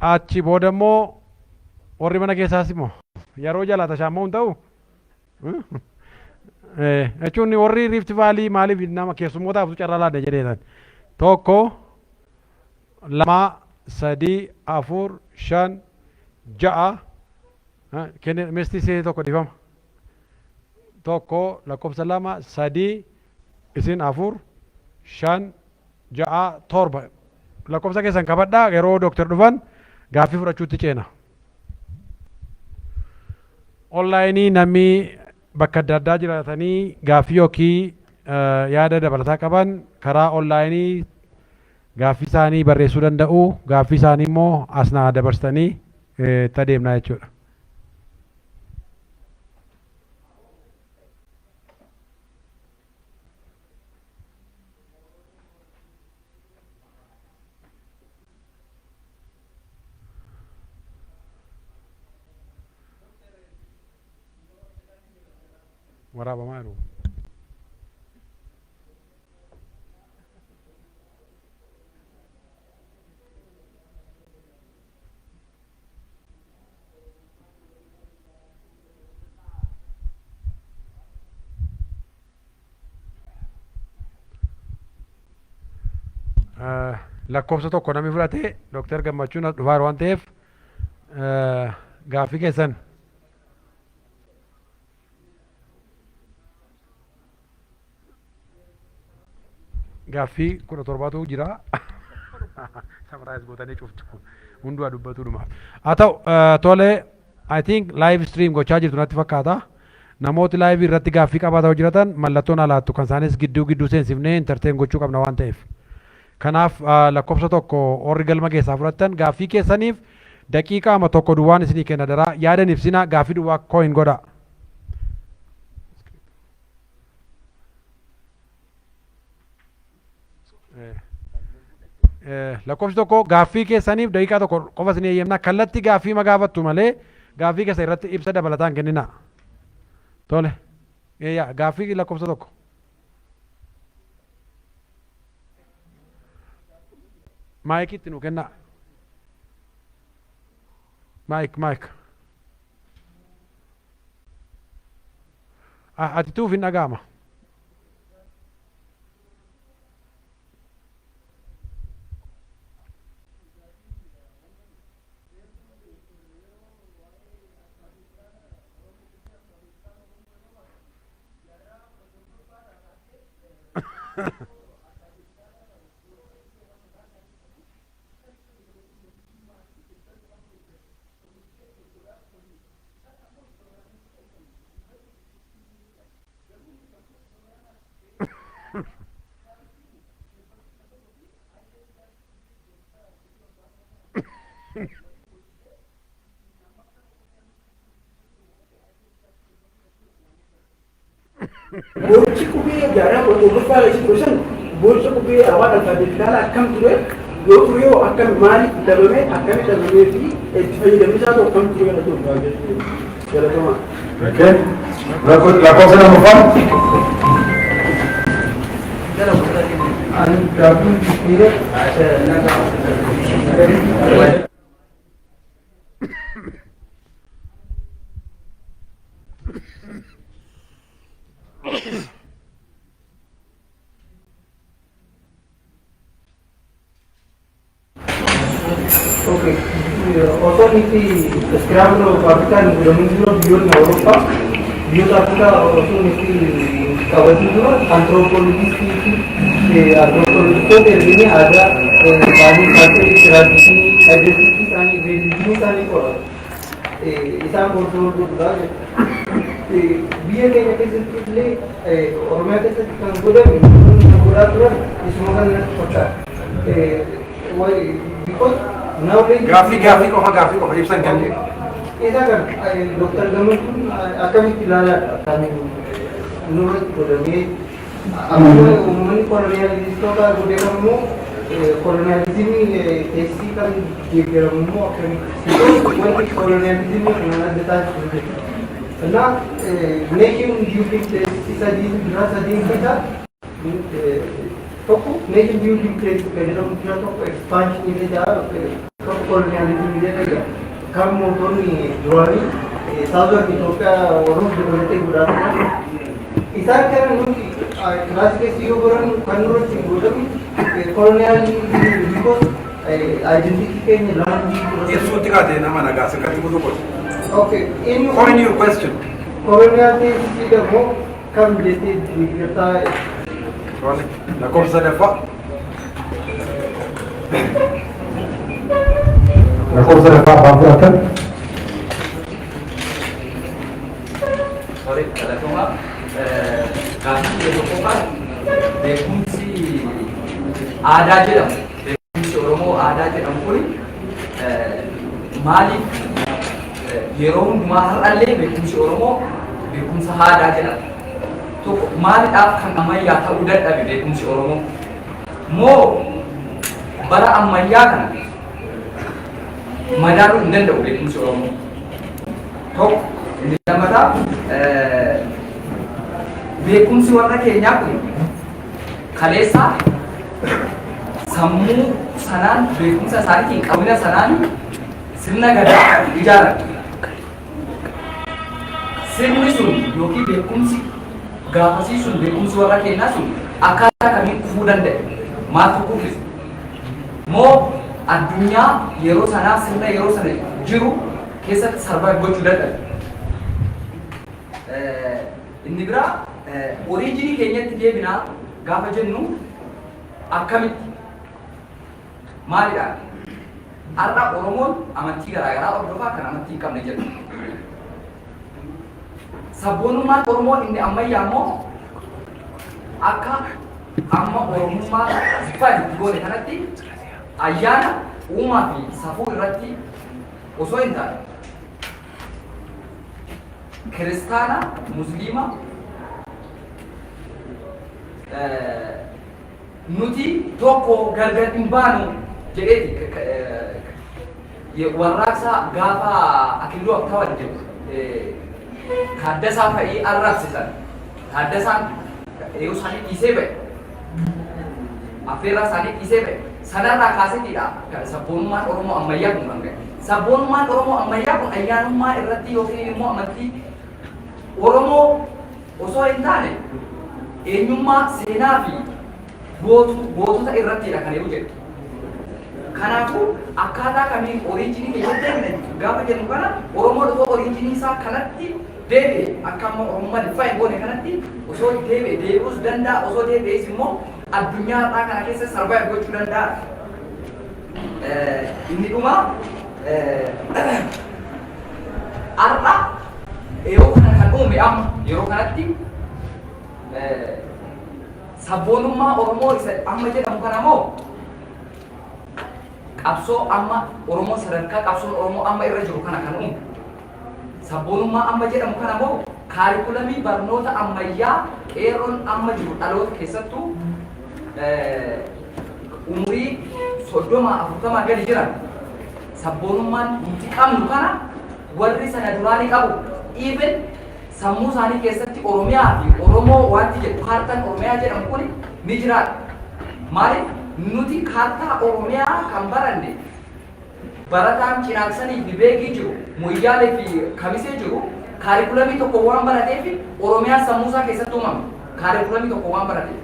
achi booda immoo warri mana keessaas immoo yeroo jalaa tashaammoo hin ta'u. Jechuun warri Rift Valley maaliif nama keessummootaaf carraa laadne jedheetan. Tokko, lama, sadii, afur, shan, ja'a. Kenne mistii see tokko dhiifama. Tokko, lakkoofsa lama, sadii, isin afur, shan, ja'a, torba. Lakkoofsa keessan qabadhaa yeroo dooktar dhufan gaaffii fudhachuutti ceena. Onlaayinii namni bakka adda addaa jiraatanii gaaffii yookiin yaada dabalataa qaban karaa onlaayinii gaaffii isaanii barreessuu danda'u. Gaaffii isaanii immoo as naa dabarsitanii itti adeemnaa jechuudha. Waraabamaa jiru. Lakkoofsa tokko namni fudhate Dooktar Gammachuun as dhufaa jiru waan ta'eef gaaffii keessan. Gaaffii 17tu jira. Summarize gootanii cuftu. Hundumaa dubbatuudhumaaf. Haa ta'u, tole, I think live stream gochaa jirtu natti fakkaata. Namooti live irratti gaaffii qabaataa jiraatan mallattoon alaattu kan isaanis gidduu gidduu seensifnee entertain gochuu qabna waan ta'eef. Kanaaf lakkoofsa 1 warri galma keessaa fudhattan gaaffii keessaniif daqiiqaa ama tokko duwwaan isinii kenna daraa yaadan ibsina, gaaffii duwwaa coin godha. Lakkoofsi 1 gaaffii keessaniif daqiiqaa 1 qofa isinii eeyyamna, kallattii gaaffii ma gaafattu malee gaaffii keessa irratti ibsa dabalataan kennina. Tole. Yaa gaaffii lakkoofsa 1. Maayikii itti nu kennaa. Mic, mic. Ati tuuf hin dhaga'ama. Gochi qubee jaarraa 17ffaa keessa ture san, gocha qubee afaan alfaabeetikaalaa akkam ture? Yoo ture yoo akkam, maaliif dhabame, akkamitti dhabamee fi itti fayyadamni isaa ta'u akkam ture kana jiru? Galatoomaa. Okay. Lakkoofsa lammaffaan. Ani gaaffiin dhiira. Okay. Osoo itti Scramble of Africa hin godhamin dura, biyyoonni Awurooppaa biyyoota Afrikaa osoo itti qabatin dura, anthropologistii fi anthropologistoota erganii aadaa isaanii, culture, tradition, identity isaanii, religion isaanii qoratu. Isaan control godhuudha jechuudha. Biyya keenya keessatti illee, Oromiyaa keessatti kan godhame, kan godhaa turan isuma kana natti fakkaata. Because knowledge Gaaffii, gaaffii qofa, gaaffii qofa, ibsan kennu. Isa kan Dr. Gammachuun akkamitti ilaalaadha kan nurratti godhamee? Akkuma uummanni koloniyaalistoota godhe kan immoo koloniyaalizimii keessi kan deeggaramu immoo akkamitti wanti koloniyaalizimii kanaan adda taasisu jechuudha. እና nation building thesis sadiitu jira. Sadiin keessaa tokko nation building thesis kan jedhamu jira, tokko expansion jira, tokko colonialism jedha. Kan mootonni duraanii Southern Itoophiyaa Oromoo dabalatee godhaa turan. Isaan kana nuti kilaasii keessa yoo barannu kan nurratti godhamu colonialism, because identity keenya landii Ibsuutti kaatee nama nagaa sirkatti butuu godhu. Okay. Inni Coin your question. Colonial thesis ደግሞ kam jettee deeggartaa? Tole. Lakkoofsa sadaffaa. Lakkoofsa sadaffaa abbaan fudhatan. Sorry, galatoomaa. Gaaffii kiyya tokkoffaan, beekumsi aadaa jedhamu, beekumsi Oromoo aadaa jedhamu kun maaliif yeroo hundumaa har'allee beekumsi Oromoo beekumsa aadaa jedhama? Tokko, maalidhaaf kan ammayyaa ta'uu dadhabe beekumsi Oromoo? Moo bara ammayyaa kana madaaluu hin danda'u beekumsi Oromoo? Tokko. Inni lammataa, beekumsi warra keenyaa kun kaleessa sammuu sanaan, beekumsa isaaniitiin, qabina sanaan sirna gadaa ijaaran. Sirni sun yookiin beekumsi gaafasii sun, beekumsi warra keenyaa sun akkaataa kamiin kufuu danda'e? Maaltu kuffise? Moo addunyaa yeroo sanaa, sirna yeroo sana jiru keessatti survive gochuu dadhabe? Inni biraa, originii keenyatti deebinaa gaafa jennu akkamitti? Maalidha? Har'a Oromoon amantii garaagaraa hordofaa kan amantii hin qabne jedhu. Sabboonummaan Oromoo inni ammayyaa immoo akka amma Oromummaa define itti goone kanatti ayyaana uumaa fi safuu irratti osoo hin taane, kiristaana, musliima, nuti tokko gargar hin baanu jedheeti warraaqsa gaafa Akiluu Habtawal jedhu Taaddasaa fa'ii arrabsisan. Taaddasaan yeroo isaanii dhiisee ba'e. Affeerraa isaanii dhiisee ba'e. Sanarraa kaaseetiidha sabboonummaan Oromoo ammayyaa kun kan ga'e. Sabboonummaan Oromoo ammayyaa kun ayyaanummaa irratti yookiin immoo amantii Oromoo osoo hin taane eenyummaa, seenaa fi gootota irrattidha kan jedhu jedhu. Kanaafuu akkaataa kamiin origin keessatti deemne gaafa jennu kana, Oromoon osoo origin isaa kanatti deebi'e, akka amma Oromummaa define goone kanatti osoo deebi'e, deebi'uus danda'a, osoo deebi'es immoo addunyaa har'aa kana keessa survive gochuu danda'a. Inni dhuma, har'a yeroo kana kan uume, amma yeroo kanatti sabboonummaa Oromoo isa amma jedhamu kana moo qabsoo amma Oromoo, sadarkaa qabsoon Oromoo amma irra jiru kana kan uume, sabboonummaa amma jedhamu kana moo curriculum barnoota ammayyaa qeerroon amma jiru, dhaloota keessattuu umurii 30 40 gadi jiran, sabboonummaan nuti qabnu kana warri sana duraa ni qabu? Even sammuu isaanii keessatti Oromiyaa fi Oromoo wanti jedhu, kaartaan Oromiyaa jedhamu kun ni jiraata. Maaliif nuti kaartaa Oromiyaa kan baranne, barataan Cinaaksanii fi Beegii jiru, Moyyaalee fi Kamisee jiru, curriculum tokko waan barateef Oromiyaan sammuu isaa keessatti uumame. Curriculum tokko waan barateef.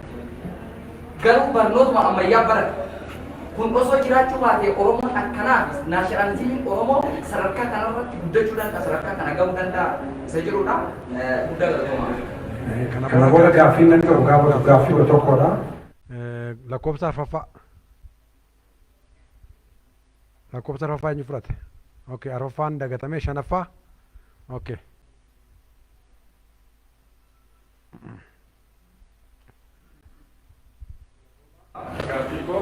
Garuu barnootuma ammayyaa barate. Kun osoo jiraachuu baate Oromoon akkanaa fi nationalismiin Oromoo sadarkaa kanarratti guddachuu danda'a, sadarkaa kana gahuu danda'a isa jedhudha. Guddaa galatoomaa. Kana booda gaaffii namni tokko gaafatu gaaffii 11dha. Lakkoofsa arfaffaa. Lakkoofsa arfaffaa eenyu fudhate? Okay, arfaffaan dagatamee, shanaffaa. Okay. Gaaffii koo,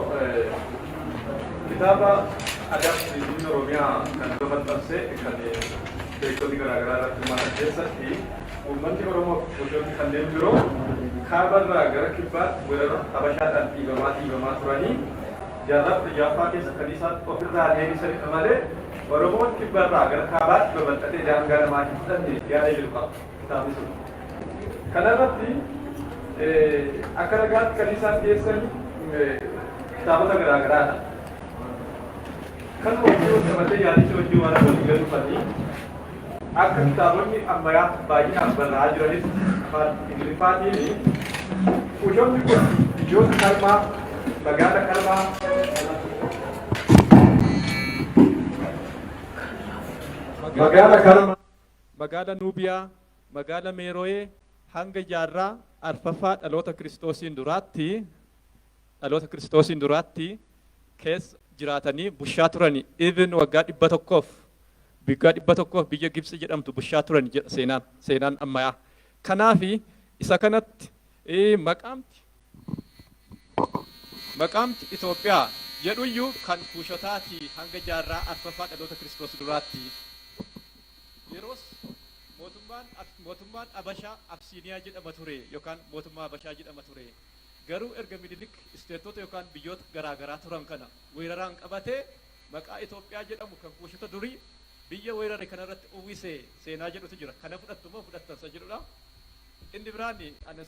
kitaaba aadaa fi turizimii Oromiyaa kan dura maxxanse kan beektonni garaagaraa irratti hirmaatan keessatti, uummanni Oromoo fi gosoonni kanneen biroo kaabarraa gara kibbaatti weerara Habashaadhaan dhiibamaa dhiibamaa turanii jaarraa 16ffaa keessa kan isaan ofirraa deebisanidha malee Oromoon kibbarraa gara kaabaatti babal'atee daangaa namaa hin fudhanne yaada jedhu qaba kitaabni sun. Kanarratti akka ragaatti kan isaan dhiyeessan kitaabota garaagaraadha. Kan wajjin wal qabatee yaadicha wajjin waan walii galufanii akka kitaabonni ammayyaa baay'inaan barraa'aa jiranis afaan Ingiliffaatiin Kuushonni kun biyyoota Karmaa, magaala Karmaa, Magaala Karmaa, magaala Nuubiyaa, magaala Meerooyee hanga jaarraa arfaffaa dhaloota Kiristoosiin duraatti keessa jiraatanii bushaa turani. Even waggaa 100f biyya Gibxi jedhamtu bushaa turani jedha seenaan ammayyaa. Kanaafi isa kanatti maqaamti Itoophiyaa jedhuyyuu kan Kuushotaati hanga jaarraa arfaffaa dhaloota Kiristoos duraatti. Yeroos mootummaan Abashaa Absiiniyaa jedhama ture yookaan mootummaa Abashaa jedhama ture. Garuu erga Minilik isteetota yookaan biyyoota garaagaraa turan kana weeraraan qabatee maqaa Itoophiyaa jedhamu kan Kuushota durii biyya weerare kanarratti uwwise seenaa jedhutu jira. Kana fudhattu moo fudhattan isa jedhudha. Inni biraan ana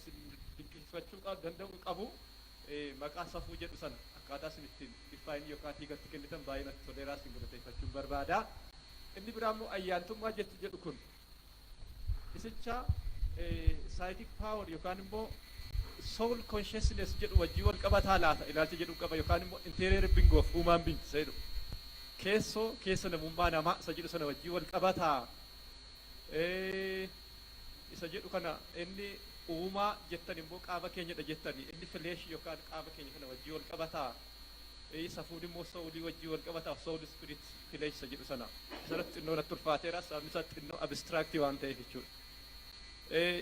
dinqisiifachuu danda'u qabu maqaa safuu jedhu sana akkaataa isin ittiin define yookaan hiikatti kennitan baay'ee natti toleeraa, isin galateeffachuun barbaada. Inni biraa immoo ayyaantummaa jechi jedhu kun isicha psychic power yookaan immoo soul consciousness jedhu wajjin wal qabataa laata ilaalcha jedhu qaba, yookaan immoo interior being of human being isa jedhu, keessoo keessa namummaa namaa isa jedhu sana wajjin wal qabataa isa jedhu kana. Inni uumaa jettan immoo qaama keenyadha jettani, inni flesh yookaan qaama keenya kana wajjin wal qabataa. Safuun immoo soulii wajjin wal qabataaf soul spirit place isa jedhu sana. Isarratti xinnoo natti ulfaateera, sababni isaa xinnoo abstractii waan ta'eef jechuudha.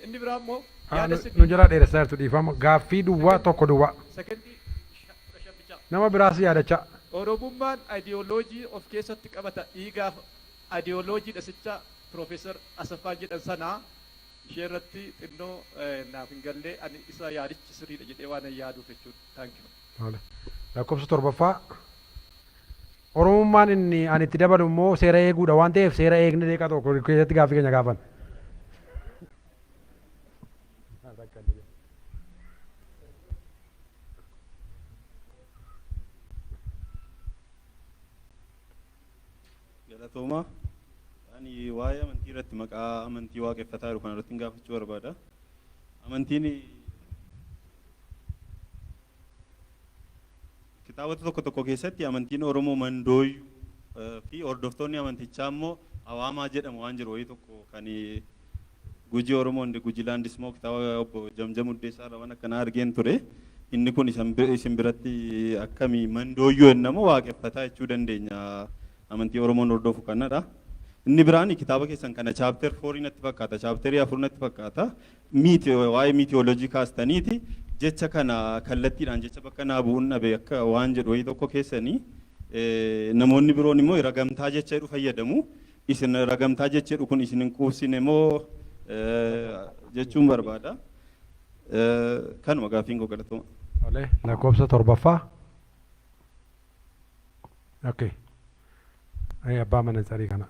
Inni biraa immoo yaada Nu jalaa dheeressaa jirtu, dhiifama. Gaaffii duwwaa tokko duwwaa. Sekondii 15 bichaa. Nama biraas yaadachaa. Oromummaan ideoloojii of keessatti qabata, dhiigaaf ideoloojiidha sicha Piroofeesar Asaffaan jedhan sanaa ishee irratti xinnoo naaf hin gallee, ani isa yaadichi sirriidha jedhee waan hin yaaduuf jechuudha. Thank you. Tole. Lakkoofsa torbaffaa. Oromummaan inni ani itti dabalu immoo seera eeguudha waan ta'eef, seera eegne daqiiqaa tokko keessatti gaaffii keenya gaafan. Galatooma. Ani waa'ee amantii irratti, maqaa amantii waaqeffataa jiru kana irratti gaafachuu barbaada. Amantiin kitaabota tokko tokko keessatti amantiin Oromoo Mandooyyuu fi hordoftoonni amantichaa immoo Awaamaa jedhamu waan jiru wayii tokko kan Gujii Oromoo and Gujilaandis immoo kitaaba obbo Jamjam Uddeessaa irra waan akkanaa argeen ture. Inni kun isin biratti akkamii, Mandooyyuu jennamoo waaqeffataa jechuu dandeenya amantii Oromoon hordofu kanadha. Inni biraan kitaaba keessan kana chapter fourii natti fakkaata, chapterii 4 natti fakkaata. Miiti waa'ee mythology kaastaniiti jecha kana kallattiidhaan jecha bakka naa bu'uun dhabe akka waan jedhu wayii tokko keessanii, namoonni biroon immoo ragamtaa jecha jedhu fayyadamu. Isin ragamtaa jecha jedhu kun isin hin quubsine moo jechuun barbaada. Kanuma gaaffiin koo, galatooma. Tole, lakkoofsa torbaffaa. Okay. Abbaa mana tsarii kana.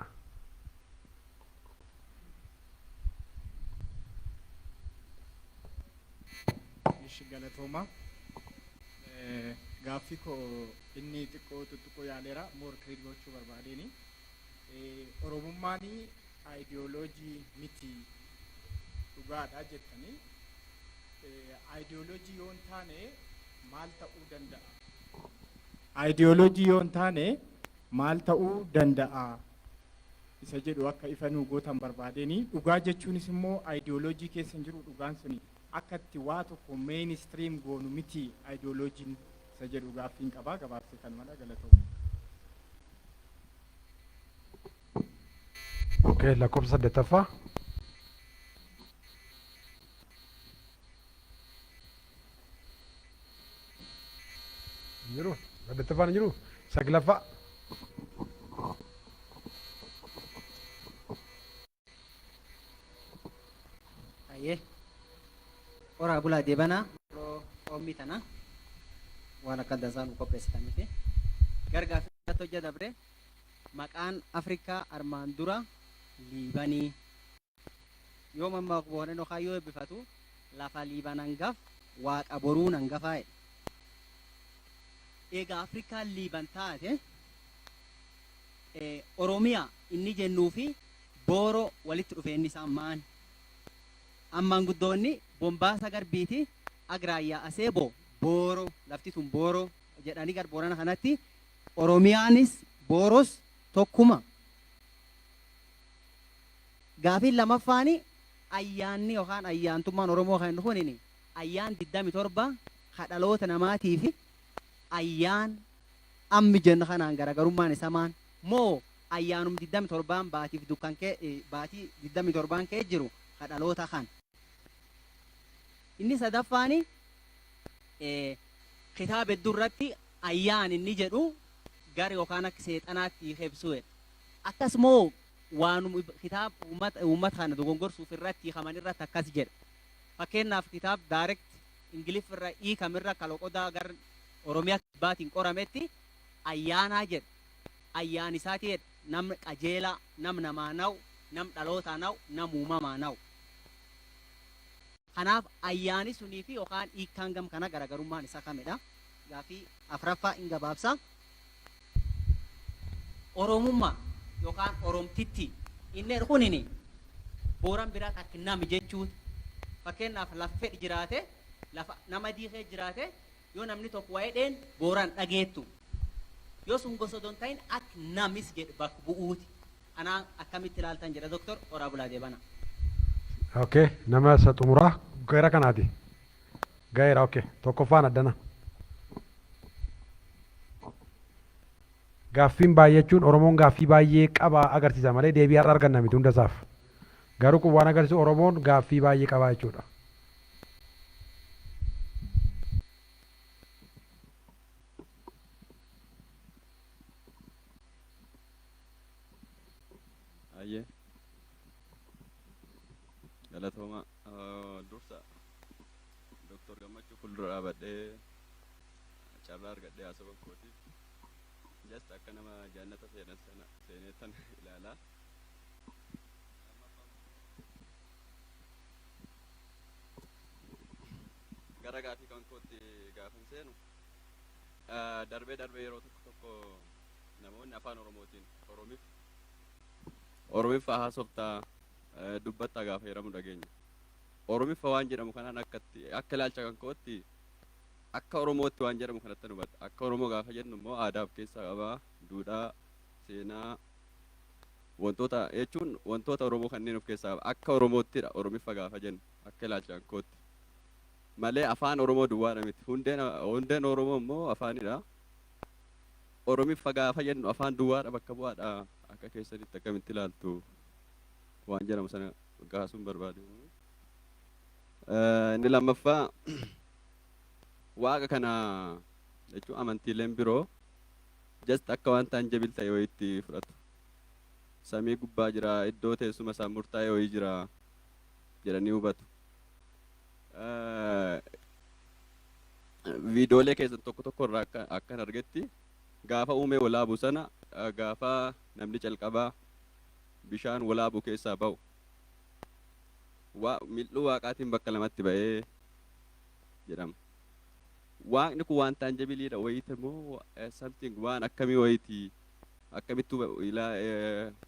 Ishi, galatooma. Gaaffii koo inni xiqqoo tuttuquu yaaleera, more clear gochuu barbaadeeni. Oromummaan aayidiyooloojii miti, dhugaadha jettanii, aayidiyooloojii yoo hin taane maal ta'uu danda'a? Aayidiyooloojii yoo hin taane maal ta'uu danda'a? Isa jedhu akka ifa nuu gootan barbaadeenii. Dhugaa jechuunis immoo aayidiyooloojii keessa hin jiru, dhugaan suni akka itti waa tokko mainstream goonu miti aayidiyooloojiin isa jedhu gaaffiin qabaa, gabaabsee kanumadha, galatooma. Okay, lakkoofsa saddeettaffaa. Hin jiru? Saddeettaffaan hin jiru? Saglaffaa. Ayyee. Horaa bulaa deebanaa yeroo oommii tana waan akka dansaa nu qopheessitanii fi gargaaffii hojja dabre. Maqaan Afrikaa armaan dura Liibanii yoo mammaaku Booran yookaan yoo eebbifatu, lafa Liiban hangaf Waaqa boruun hangafaa jedhe. Egaa Afrikaan Liiban taate, Oromiyaa inni jennuu fi Booroo walitti dhufeenyi isaa maani? Ammaan guddoonni Bombaasa Garbiiti Agraayyaa Aseeboo Booroo, lafti tun Booroo jedhanii gar Boorana kanatti Oromiyaanis Booros tokkuma. Gaafiin lamaffaani, ayyaanni yookaan ayyaantummaan Oromoo kan kunini ayyaan 27 ka dhaloota namaatii fi ayyaan ammi jennu kanaan garaagarummaan isa maan? Moo ayyaanum 27n baatiif dukkan kee baatii 27n kee jiru ka dhaloota kan? Inni sadaffaani, kitaaba hedduu irratti ayyaan inni jedhu gar yookaan akka seexanaatti hiikee ibsuu jedha. Akkas moo waanum kitaaba uummata kana dogongorsuuf irratti hiikaman irratti akkas jedha? Fakkeenyaaf, kitaaba direct Ingiliffa irra hiikamirra kaloqodaa gar Oromiyaa kibbaatiin qorametti ayyaanaa jedha. Ayyaan isaati jedha, nam qajeelaa, nam namaa na'u, nam dhalootaa na'u, nam uumamaa na'u. Kanaaf ayyaani sunii fi yookaan hiikkaan gam kana garaagarummaan isa kamidha? Gaaffii afraffaa in gabaabsa. Oromummaa yookaan Oromtitti inni jedhu kunini Booran biraa akka nami jechuuti. Fakkeenyaaf, lafa fedhi jiraate, lafa nama diikee jiraate, yoo namni tokko waa'ee dheen Booran dhageettu. Yoo sun gosa odoo hin ta'in akka namis jedhu bakka bu'uuti. Kanaan akkamitti ilaaltan jedha Doktor. Horaa bulaa deebana. Okay, nama isa xumuraa gara kanaati. Gaheera, okay. Tokkoffaan addana. Gaaffiin baay'achuun Oromoon gaaffii baay'ee qaba agarsiisa malee deebii har'a arganna miti hundasaaf. Garuu kun waan agarsiisu Oromoon gaaffii baay'ee qaba jechuudha. Ayyee. Galatooma. Dursa Doktor Gammachuu fuuldura dhaabadhee carraa argadhee haasawaa kootiif just akka nama jannata seenan sana seeneettan ilaalaa. Gara gaafii kan kootti gaafan seenu, darbee darbee yeroo tokko tokko namoonni afaan Oromootiin Oromiffa haasoftaa dubbattaa gaafa jedhamu dhageenya. Oromiffa waan jedhamu kanaan akkatti akka ilaalcha kan kootti akka Oromootti waan jedhamu kanatti hubadha. Akka Oromoo gaafa jennu immoo aadaa of keessaa qabaa, duudhaa, seenaa, wantoota jechuun wantoota Oromoo kanneen of keessaa qaba. Akka Oromoottidha Oromiffa gaafa jennu akka ilaalcha kan kootti. Malee afaan Oromoo duwwaadha miti. Hundeen Oromoo immoo afaanidha. Oromiffa gaafa jennu afaan duwwaadha bakka bu'aadha, akka keessanitti akkamitti ilaaltu waan jedhamu sana kaasuun barbaade. Inni lammaffaa, waaqa kana jechuun amantiileen biroo just akka waan tangible ta'e wayiitti fudhatu. Samii gubbaa jira, iddoo teessuma isaa murtaa'e wayii jira jedhanii hubatu. Viidiyoolee keessan tokko tokko irraa akka akkan argetti, gaafa uumee walaabu sana, gaafa namni calqabaa bishaan walaabu keessaa ba'u, mil'uu waaqaatiin bakka lamatti ba'ee jedhama. Waaqni kun waan tangibleiidha wayiiti moo something waan akkamii wayiiti, akkamittuu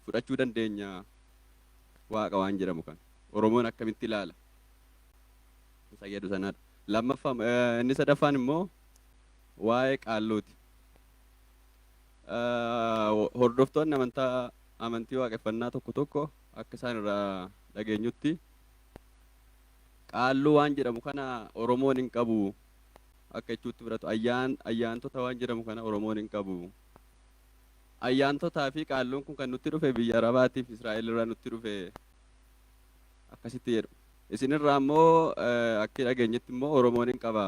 fudhachuu dandeenya waaqa waan jedhamu kana? Oromoon akkamitti ilaala? Isa jedhu sanadha. Lammaffaa, inni sadaffaan immoo waa'ee qaalluuti. Hordoftoonni amantaa amantii waaqeffannaa tokko tokko akka isaan irraa dhageenyutti qaalluu waan jedhamu kana Oromoon hin qabu akka jechuutti fudhatu. Ayyaantota waan jedhamu kana Oromoon hin qabu. Ayyaantotaa fi qaalluun kun kan nutti dhufe biyya Arabaatiif Israa'el irraa nutti dhufe akkasitti jedhu. Isinirraa immoo akka dhageenyetti immoo Oromoon hin qaba.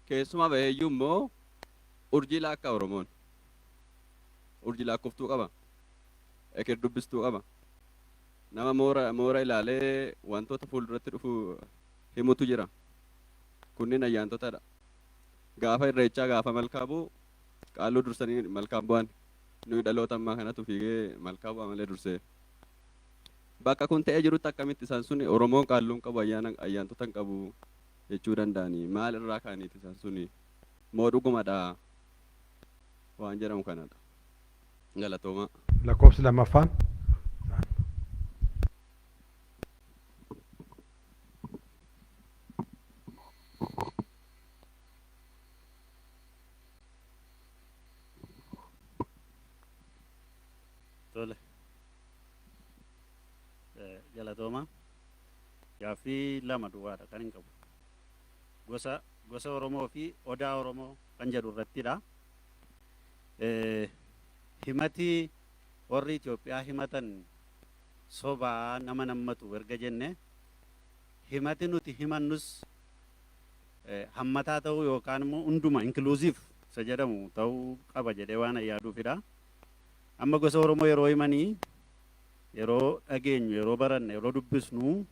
Keessumaa baheeyyuu immoo urjii laakkaa Oromoon. Urjii lakkooftuu qaba. Eker dubbistuu qaba. Nama moora moora ilaalee wantoota fuulduratti dhufu himutu jira. Kunniin ayyaantotadha. Gaafa irreechaa, gaafa malkaa bu'u, qaalluu dursanii malkaan bu'an. Nuyi dhaloota ammaa kanatu fiigee malkaa bu'a malee dursee. Bakka kun ta'ee jirutti akkamitti isaan suni Oromoon qaalluun qabu, ayyaana ayyaantota hin qabu jechuu danda'anii? Maal irraa ka'aniiti isaan suni? Moo dhugumadha waan jedhamu kanadha. Galatoomaa. Lakkoofsi lammaffaan. Tole. Galatooma. Gaaffii lama duwwaadha kan hin qabu. Gosa Oromoo fi odaa Oromoo kan jedhu irrattidha. Himati warri Itoophiyaa himatan sobaa nama nammatu erga jenne, himati nuti himannus hammataa ta'uu yookaan immoo hunduma inclusive isa jedhamu ta'uu qaba jedhee waan yaaduufidha. Amma gosa Oromoo yeroo himanii, yeroo dhageenyu, yeroo baranne, yeroo dubbisnu,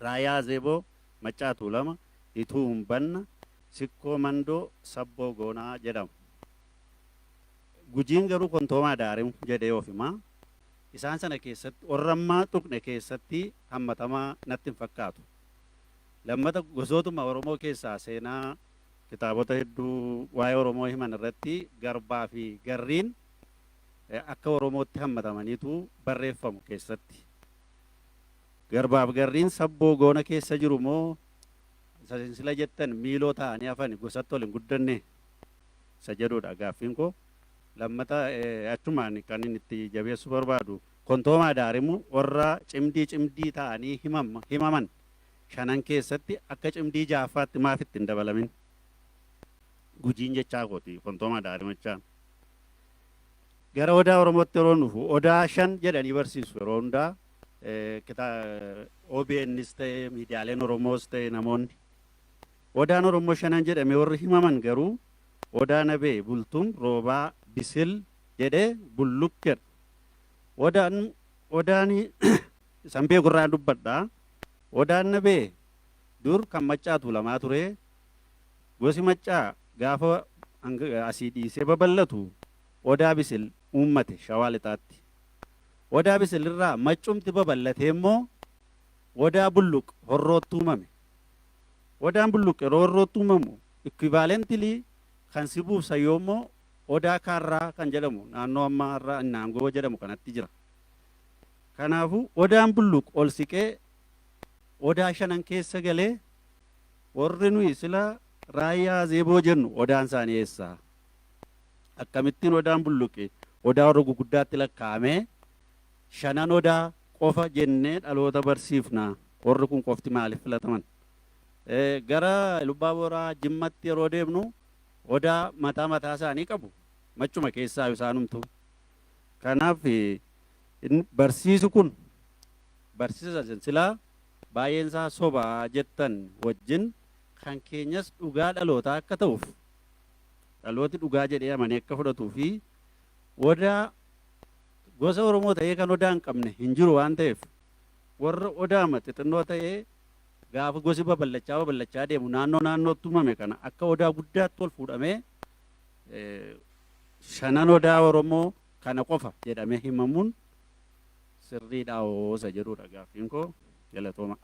Raayyaa Azeeboo, Maccaa Tuulama, Ituu Humbanna, Sikkoo Mandoo, Sabboo Goonaa jedhama. Gujiin garuu Kontoomaa Daarimu jedhee of himaa. Isaan sana keessatti warra ammaa tuqne keessatti hammatamaa natti hin fakkaatu. Lammata, gosootuma Oromoo keessaa seenaa kitaabota hedduu waa'ee Oromoo himan irratti Garbaa fi Garriin akka Oromootti hammatamaniitu barreeffamu keessatti. Garbaaf Garriin Sabboo Goona keessa jiru moo isa sinsila jettan miiloo ta'anii hafani gosatti ol hin guddanne isa jedhudha gaaffiin koo. Lammata, achumaan kan inni itti jabeessuu barbaadu, Kontoomaa Daarimu warra cimdii cimdii ta'anii himaman shanan keessatti akka cimdii ja'affaatti maaf itti hin dabalamin? Gujiin jechaa kooti, Kontoomaa Daarimachaan. Gara Odaa Oromootti yeroo dhufu, Odaa shan jedhanii barsiisu yeroo hundaa, OBNs ta'e, miidiyaaleen Oromoos ta'e namoonni. Odaan Oromoo shanan jedhamee warri himaman garuu Odaa Nabee, Bultum, Roobaa, Bisil jedhee Bulluq jedha. Odaan Odaan isan beeku irraa dubbadha. Odaan Nabee dur kan Maccaa Tuulamaa ture. Gosi Maccaa gaafa asii dhiisee babal'atu Odaa Bisil uummate Shawaa Lixaatti. Odaa Bisil irraa Maccumti babal'atee immoo Odaa Bulluq Horrootti uumame. Odaan Bulluq yeroo Horrootti uumamu, equivalently kan Sibuuf Sayyoo immoo Odaa Kaarraa kan jedhamu naannoo ammaa har'a Innaangoo jedhamu kanatti jira. Kanaafuu Odaan Bulluq ol siqee Odaa shanan keessa galee, warri nuyi sila Raayyaa Azeeboo jennu Odaan isaanii eessa? Akkamittiin Odaan Bulluqi Odaa warra guguddaatti lakkaa'amee, shanan Odaa qofa jennee dhaloota barsiifna? Warri kun qofti maaliif filataman? Gara Lubbaa Booraa, Jimmatti yeroo deemnu Odaa mataa mataa isaanii qabu. Maccuma keessaa isaanumtu. Kanaaf barsiisu kun barsiisa silaa baay'een isaa sobaa jettan wajjin kan keenyas dhugaa dhalootaa akka ta'uuf, dhalooti dhugaa jedhee amanee akka fudhatuu fi Odaa gosa Oromoo ta'ee kan Odaa hin qabne hin jiru waan ta'eef, warra Odaama xixinnoo ta'ee gaafa gosi babal'achaa babal'achaa deemu naannoo naannootti uumame kana akka Odaa guddaatti ol fuudhamee shanan Odaa Oromoo kana qofa jedhamee himamuun sirriidha hoosa jedhudha gaaffiin koo. Galatooma.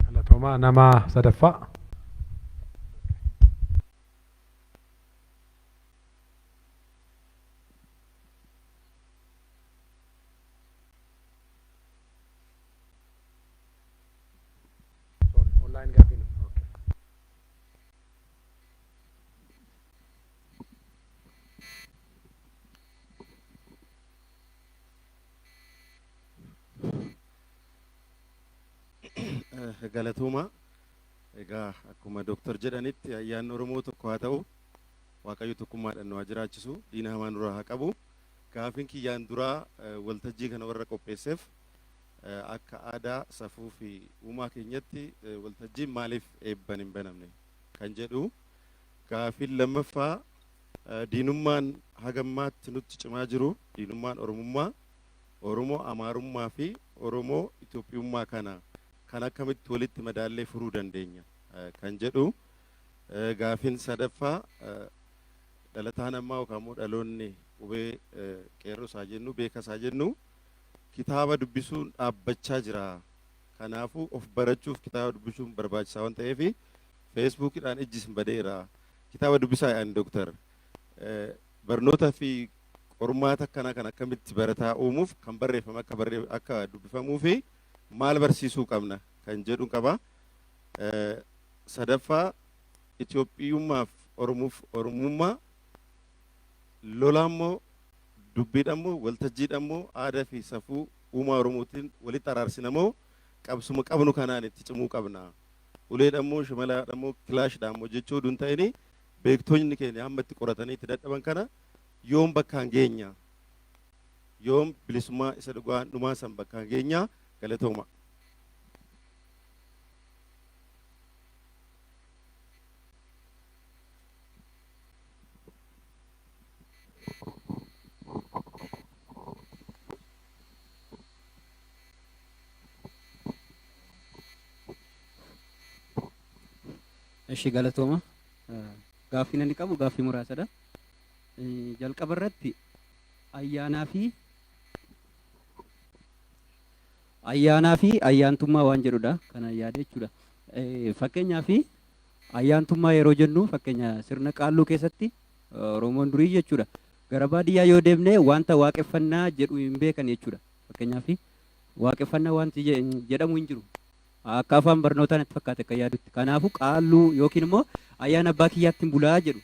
Galatoomaa. Nama sadaffaa. Sorry, online gaaffiin. Okay. Galatooma. Egaa akkuma dooktar jedhanitti, ayyaanni Oromoo tokko haa ta'u. Waaqayyo tokkummaadhaan nu haa jiraachisu. Diina hamaa nurraa haa qabu. Gaafiin kiyyaan duraa waltajjii kana warra qopheesseef, akka aadaa, safuu fi uumaa keenyatti waltajjiin maaliif eebban hin banamne kan jedhu. Gaafiin lammaffaa, diinummaan hagammaatti nutti cimaa jiru, diinummaan Oromummaa, Oromoo Amaarummaa fi Oromoo Itoophiyummaa kana kan akkamitti walitti madaallee furuu dandeenya kan jedhu. Gaafiin sadaffaa, dhalataan ammaa yookaan immoo dhaloonni qubee, qeerroo isaa jennu, beeka isaa jennu, kitaaba dubbisuun dhaabbachaa jira. Kanaafuu of barachuuf kitaaba dubbisuun barbaachisaa waan ta'eef, feesbuukiidhaan ijji isin badeera. Kitaaba dubbisaa yaa'an dooktar. Barnoota fi qormaata akkanaa kan akkamitti barataa uumuuf kan barreeffame akka barree akka dubbifamuu fi maal barsiisuu qabna kan jedhu qaba. Sadaffaa, Itoophiyummaaf Oromoof Oromummaa lolaammoo, dubbiidhammoo, waltajjiidhammoo, aadaa fi safuu uumaa Oromootiin walitti araarsinamoo, qabsuma qabnu kanaan itti cimuu qabna? Uleedhammoo, shimalaadhammoo, kilaashidhaammoo jechuu oduu hin ta'ini, beektonni keenya hamma itti qoratanii itti dadhaban kana yoom bakkaan geenya? Yoom bilisummaa isa dhugaa dhumaa san bakkaan geenya? Galatooma. Eshi, galatooma. Gaaffii inni qabu gaaffii muraasadha. Jalqaba irratti ayyaanaa fi ayyaantummaa waan jedhudha kana yaada jechuudha. Fakkeenyaa fi ayyaantummaa yeroo jennu, fakkeenya sirna qaalluu keessatti Oromoon durii jechuudha. Gara baadiyyaa yoo deemne wanta waaqeffannaa jedhu hin beekan jechuudha. Fakkeenyaaf waaqeffannaa wanti jedhamu hin jiru. Akka afaan barnootaa natti fakkaate akka yaadutti. Kanaafuu qaalluu yookiin immoo ayyaana abbaa kiyyaatti hin bulaa jedhu.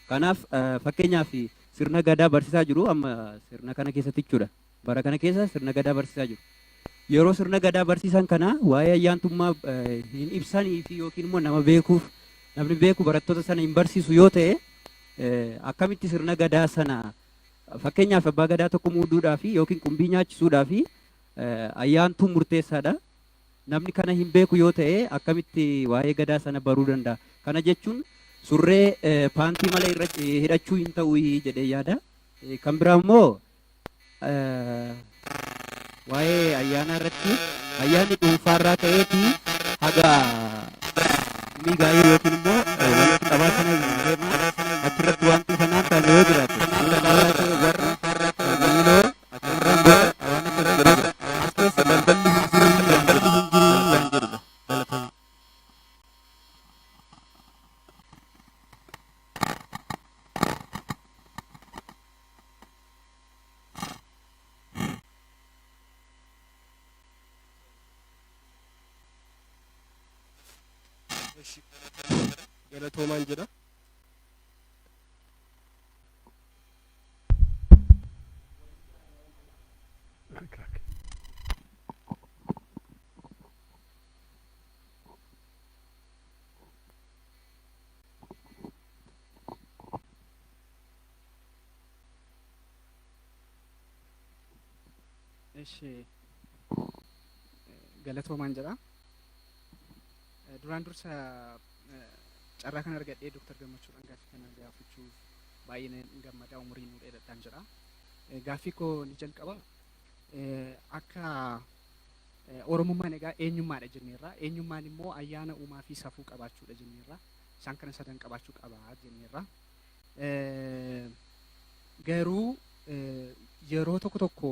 Kanaaf fakkeenyaaf sirna gadaa barsiisaa jiru amma sirna kana keessatti jechuudha. Bara kana keessa sirna gadaa barsiisaa jiru. Yeroo sirna gadaa barsiisan kana waa'ee ayyaantummaa hin ibsanii fi yookiin immoo nama beekuuf namni beeku barattoota sana hin barsiisu yoo ta'e Akkamitti sirna gadaa sana, fakkeenyaaf abbaa gadaa tokko muuduudhaa fi yookiin qumbii nyaachisuudhaa fi ayyaantuun murteessaadha. Namni kana hin beeku yoo ta'e akkamitti waa'ee gadaa sana baruu danda'a? Kana jechuun surree paantii malee irra hidhachuu hin ta'u jedhee yaada. Kan biraa immoo waa'ee ayyaanaa irratti, ayyaanni dhuunfaarraa ka'eeti haga migaa'ee yookiin immoo walitti qabaa sana deema. Achirratti wanti sanaan taane yoo jiraate, warra miiloo waan akkas jedhudha. As keessa balballi hin jiru, balballi hin jiru waan jedhudha. Galatoomaa. Galatoomaan jedha. Eshi, galatoomaan jedha. Duraan dursa carraa kana argadhee Dooktar Gammachuudhaan gaaffii kana gaafachuuf baay'ee nan gammada, umurii nuu dheeradhaan jedha. Gaaffii koo ni jalqaba. Akka Oromummaan egaa eenyummaadha jenneerra. Eenyummaan immoo ayyaana, uumaa fi safuu qabaachuudha jenneerra. Isaan kana sadan qabaachuu qaba jenneerra. Garuu yeroo tokko tokko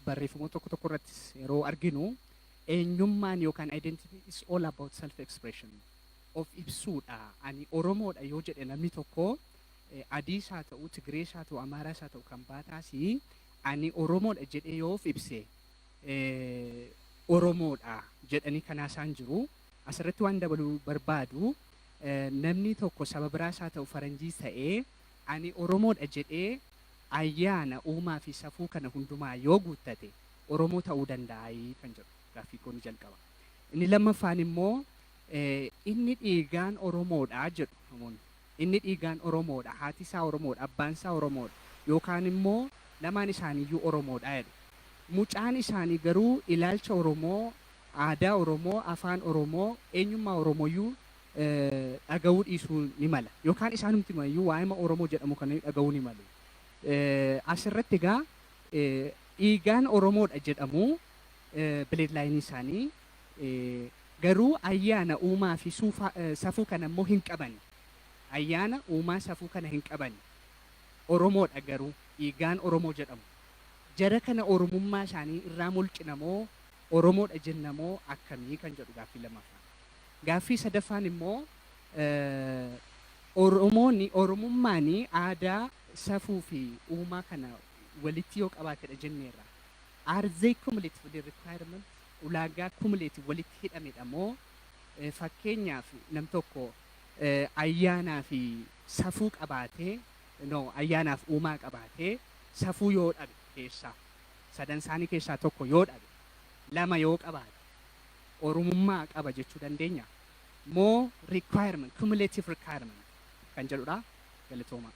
barreeffamoota tokko tokko irrattis yeroo arginu, eenyummaan yookaan identity is all about self expression, of ibsuudha. Ani Oromoodha yoo jedhe namni tokko, adiis haa ta'u, Tigirees haa ta'u, Amaaraas haa ta'u, kan baataas, ani Oromoodha jedhee yoo of ibse Oromoodha jedhanii kanaa isaan jiru. Asirratti waan dabaluu barbaadu, namni tokko saba biraas haa ta'u, faranjiis ta'ee, ani Oromoodha jedhee ayyaana, uumaa fi safuu kana hundumaa yoo guuttate Oromoo ta'uu danda'aa kan jedhu gaaffii koo ni jalqaba. Inni lammaffaan immoo, inni dhiigaan Oromoodha jedhu namoonni. Inni dhiigaan Oromoodha, haati isaa Oromoodha, abbaan isaa Oromoodha yookaan immoo lamaan isaaniiyyuu Oromoodha jedhu. Mucaan isaanii garuu ilaalcha Oromoo, aadaa Oromoo, afaan Oromoo, eenyummaa Oromooyyuu dhaga'uu dhiisuu ni mala. Yookaan isaanumti iyyuu waa'ima Oromoo jedhamu kana dhaga'uu ni malu. Asirratti egaa dhiigaan Oromoodha jedhamu, bloodline isaanii garuu ayyaana, uumaa fi safuu kana immoo hin qaban. Ayyaana, uumaa, safuu kana hin qaban. Oromoodha garuu dhiigaan Oromoo jedhamu. Jara kana Oromummaa isaanii irraa mulqinamoo, Oromoodha jennamoo, akkamii kan jedhu gaaffii lammaffaa. Gaaffii sadaffaan immoo, Oromoonni Oromummaan aadaa, safuu fi uumaa kana walitti yoo qabaatedha jenneerra. Are they cumulatively requirement, ulaagaa cumulative walitti hidhamedha moo, fakkeenyaaf nam tokko ayyaanaa fi safuu qabaatee, no, ayyaanaaf uumaa qabaatee safuu yoo dhabe, keessaa sadan isaanii keessaa tokko yoo dhabe, lama yoo qabaate Oromummaa qaba jechuu dandeenya moo, requirement, cumulative requirement kan jedhudha. Galatooma.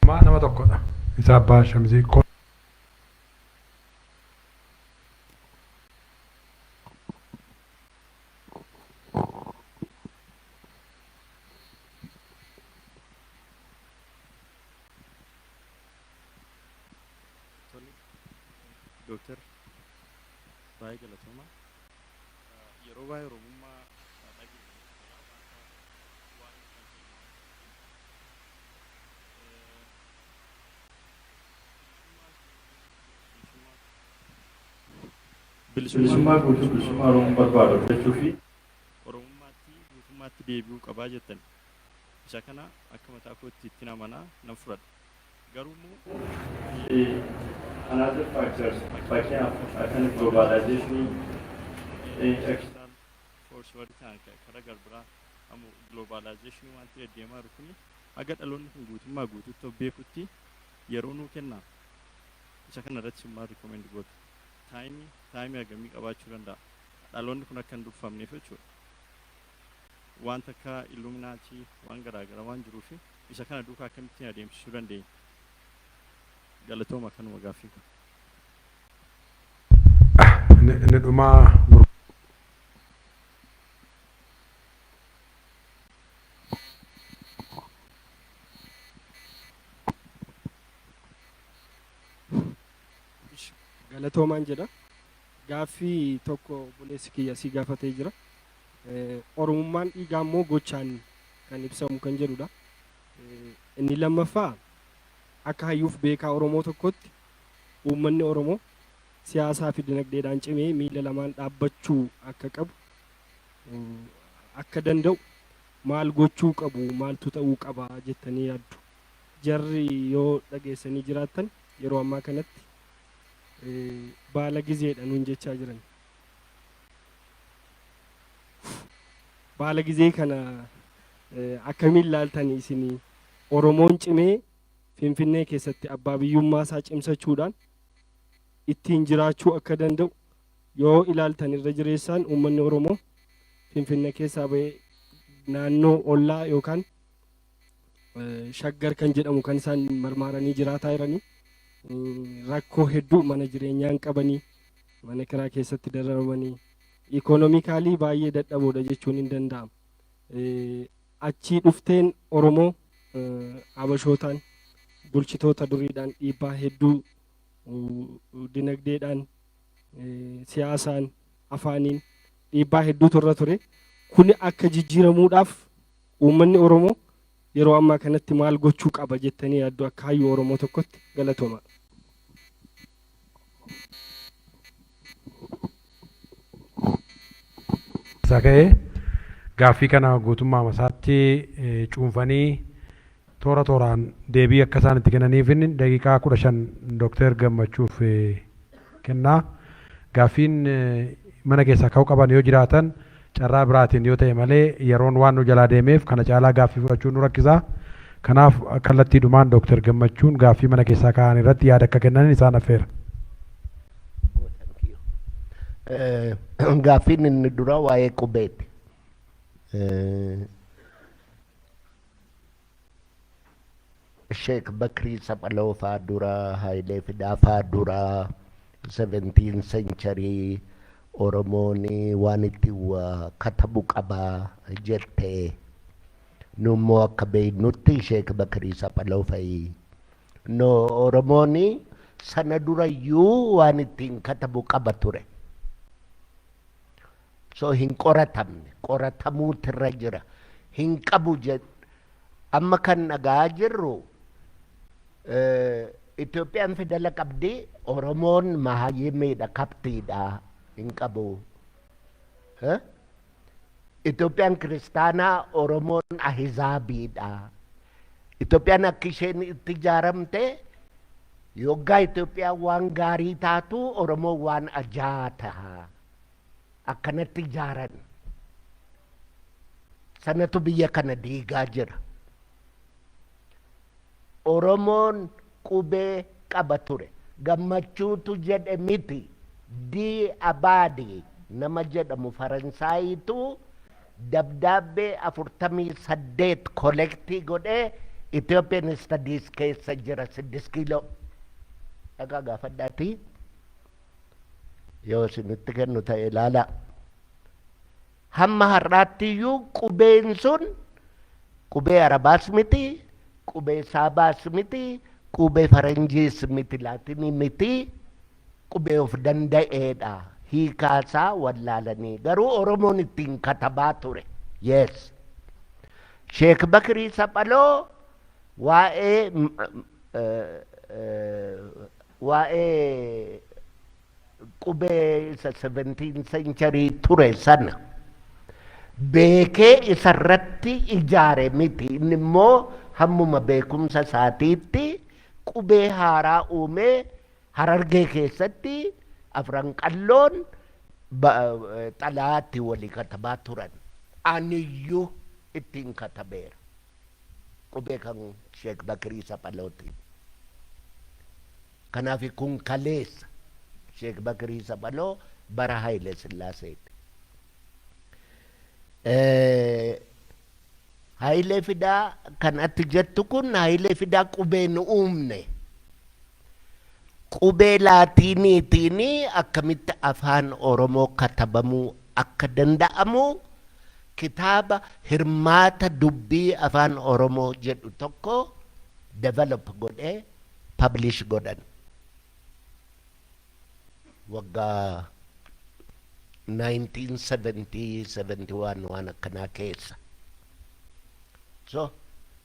Maa nama tokkodha. Isa abbaa shamizii ko. Tole, Dooktar, baay'ee galatooma. Yeroo baay'ee Oromummaa dhageenya wanta waa'ee kan keenyaa. Bilisummaa guutuu, bilisummaa Oromoon barbaadu argachuu fi Oromummaatti guutummaatti deebi'uu qabaa jettan. Isa kana akka mataa kootti ittiin amanaa nan fudhadha. Garuu immoo another factors, fakkeenyaaf akka globalization, external force warri ta'an karaa garbiraa ammoo globalization wanti deddeemaa jiru kuni haga dhaloonni kun guutummaa guutuutti of beekutti yeroo nuu kennaa. Isa kana irratti maal recommend gootu? Time hagamii qabaachuu danda'a dhaloonni kun akka hin durfamneef jechuudha? Wanta akka Illuminaatii waan garaagaraa waan jiruuf, isa kana duukaa akkamittiin adeemsisuu dandeenya? Galatooma, kanuma gaaffii kun. Inni dhumaa. Galatoomaan jedha. Gaaffii tokko obboleessi kiyya si gaafatee jira. Oromummaan dhiigaa immoo gochaan kan ibsamu kan jedhudha. Inni lammaffaa, akka hayyuuf beekaa Oromoo tokkotti uummanni Oromoo siyaasaa fi dinagdeedhaan cimee miila lamaan dhaabbachuu akka qabu, akka danda'u maal gochuu qabu, maaltu ta'uu qaba jettanii yaaddu? Jarri yoo dhageessanii jiraattan yeroo ammaa kanatti baala gizeedha nuun jechaa jiran. Baala gizee kana akkamiin laaltanii isinii? Oromoon cimee Finfinnee keessatti abbaa biyyummaa isaa cimsachuudhaan ittiin jiraachuu akka danda'u yoo ilaaltan, irra jireessaan uummanni Oromoo Finfinnee keessaa bahee naannoo ollaa yookaan Shaggar kan jedhamu kan isaan marmaaranii jiraataa jiranii rakkoo hedduu, mana jireenyaa hin qabanii, mana kiraa keessatti dararamanii, economically baay'ee dadhaboodha jechuun hin danda'amu. Achii dhufteen Oromoo Habashootaan, bulchitoota duriidhaan dhiibbaa hedduu dinagdeedhaan, siyaasaan, afaaniin dhiibbaa hedduutu irra ture. Kuni akka jijjiiramuudhaaf uummanni Oromoo yeroo ammaa kanatti maal gochuu qaba jettanii yaaddu akka hayyuu Oromoo tokkotti? Galatooma. Isaa ka'ee gaaffii kana guutummaa isaatti cuunfanii toora tooraan deebii akka isaan itti kennaniif daqiiqaa 15 Dooktar Gammachuuf kennaa. Gaaffiin mana keessaa ka'uu qaban yoo jiraatan carraa biraatiin yoo ta'e malee, yeroon waan nu jalaa deemeef kana caalaa gaaffii fudhachuun nu rakkisa. Kanaaf kallattiidhumaan Dooktar Gammachuun gaaffii mana keessaa ka'an irratti yaada akka kennan isaan affeera. Gaaffiin inni dura waa'ee qubeeti. Sheek Bakrii Saphaloo faa dura, Hayilee Fidaa faa dura, 17 century Oromoon waan itti katabu qaba jette. Nu immoo akka beeknutti Sheek Bakrii Saphaloo fa'i. No, Oromoon sana durayyuu waan ittiin katabu qaba ture. So hin qoratamne, qoratamuutirra jira. Hin qabu jedh. Amma kan dhagaa jirru Itoophiyaan fidala qabdi, Oromoon mahayyimiidha, kabtiidha, hin qabu. Itoophiyaan kiristaanaa, Oromoon ahizaabiidha. Itoophiyaan akka isheen itti ijaaramte, yoggaa Itoophiyaan waan gaarii taatu Oromoon waan ajaa taha. Akkanatti ijaaran. Sanatu biyya kana diigaa jira. Oromoon qubee qaba ture. Gammachuutu jedhe miti. D'Abbadie nama jedhamu Faransaayitu dabdaabbee 48 collect godhee Ethiopian Studies keessa jira, 6 kiiloo. Dhagaa gaafadhaatii yoo isinitti kennu ta'e ilaalaa. Hamma har'aatti iyyuu qubeen sun qubee Arabaas miti, qubee Saabaas miti, qubee Faranjiis miti, Laatinii miti, qubee of danda'eedha. Hiikaasaa wallaalanii garuu Oromoon ittiin katabaa ture. Yes. Sheek Bakrii Saphaloo waa'ee qubee isa 17 century ture sana beekee isarratti ijaare miti. Inni immoo hammuma beekumsa isaatiitti qubee haaraa uumee, Harargee keessatti Afran Qalloon xalayaatti walii katabaa turan. Aniyyuu ittiin katabeera. Qubee kan Sheek Bakrii Saphalootiin. Kanaaf kun kaleessa Sheek Bakrii Saphaloo bara Haile Sillaaseeti. Hayilee Fidaa kan ati jettu kun, Hayilee Fidaa qubee nu uumne. Qubee Laatiiniitiin akkamitti afaan Oromoo katabamuu akka danda'amu kitaaba "Hirmaata Dubbii Afaan Oromoo" jedhu tokko develop godhee publish godhan. Waggaa 1970, 71 waan akkanaa keessa. So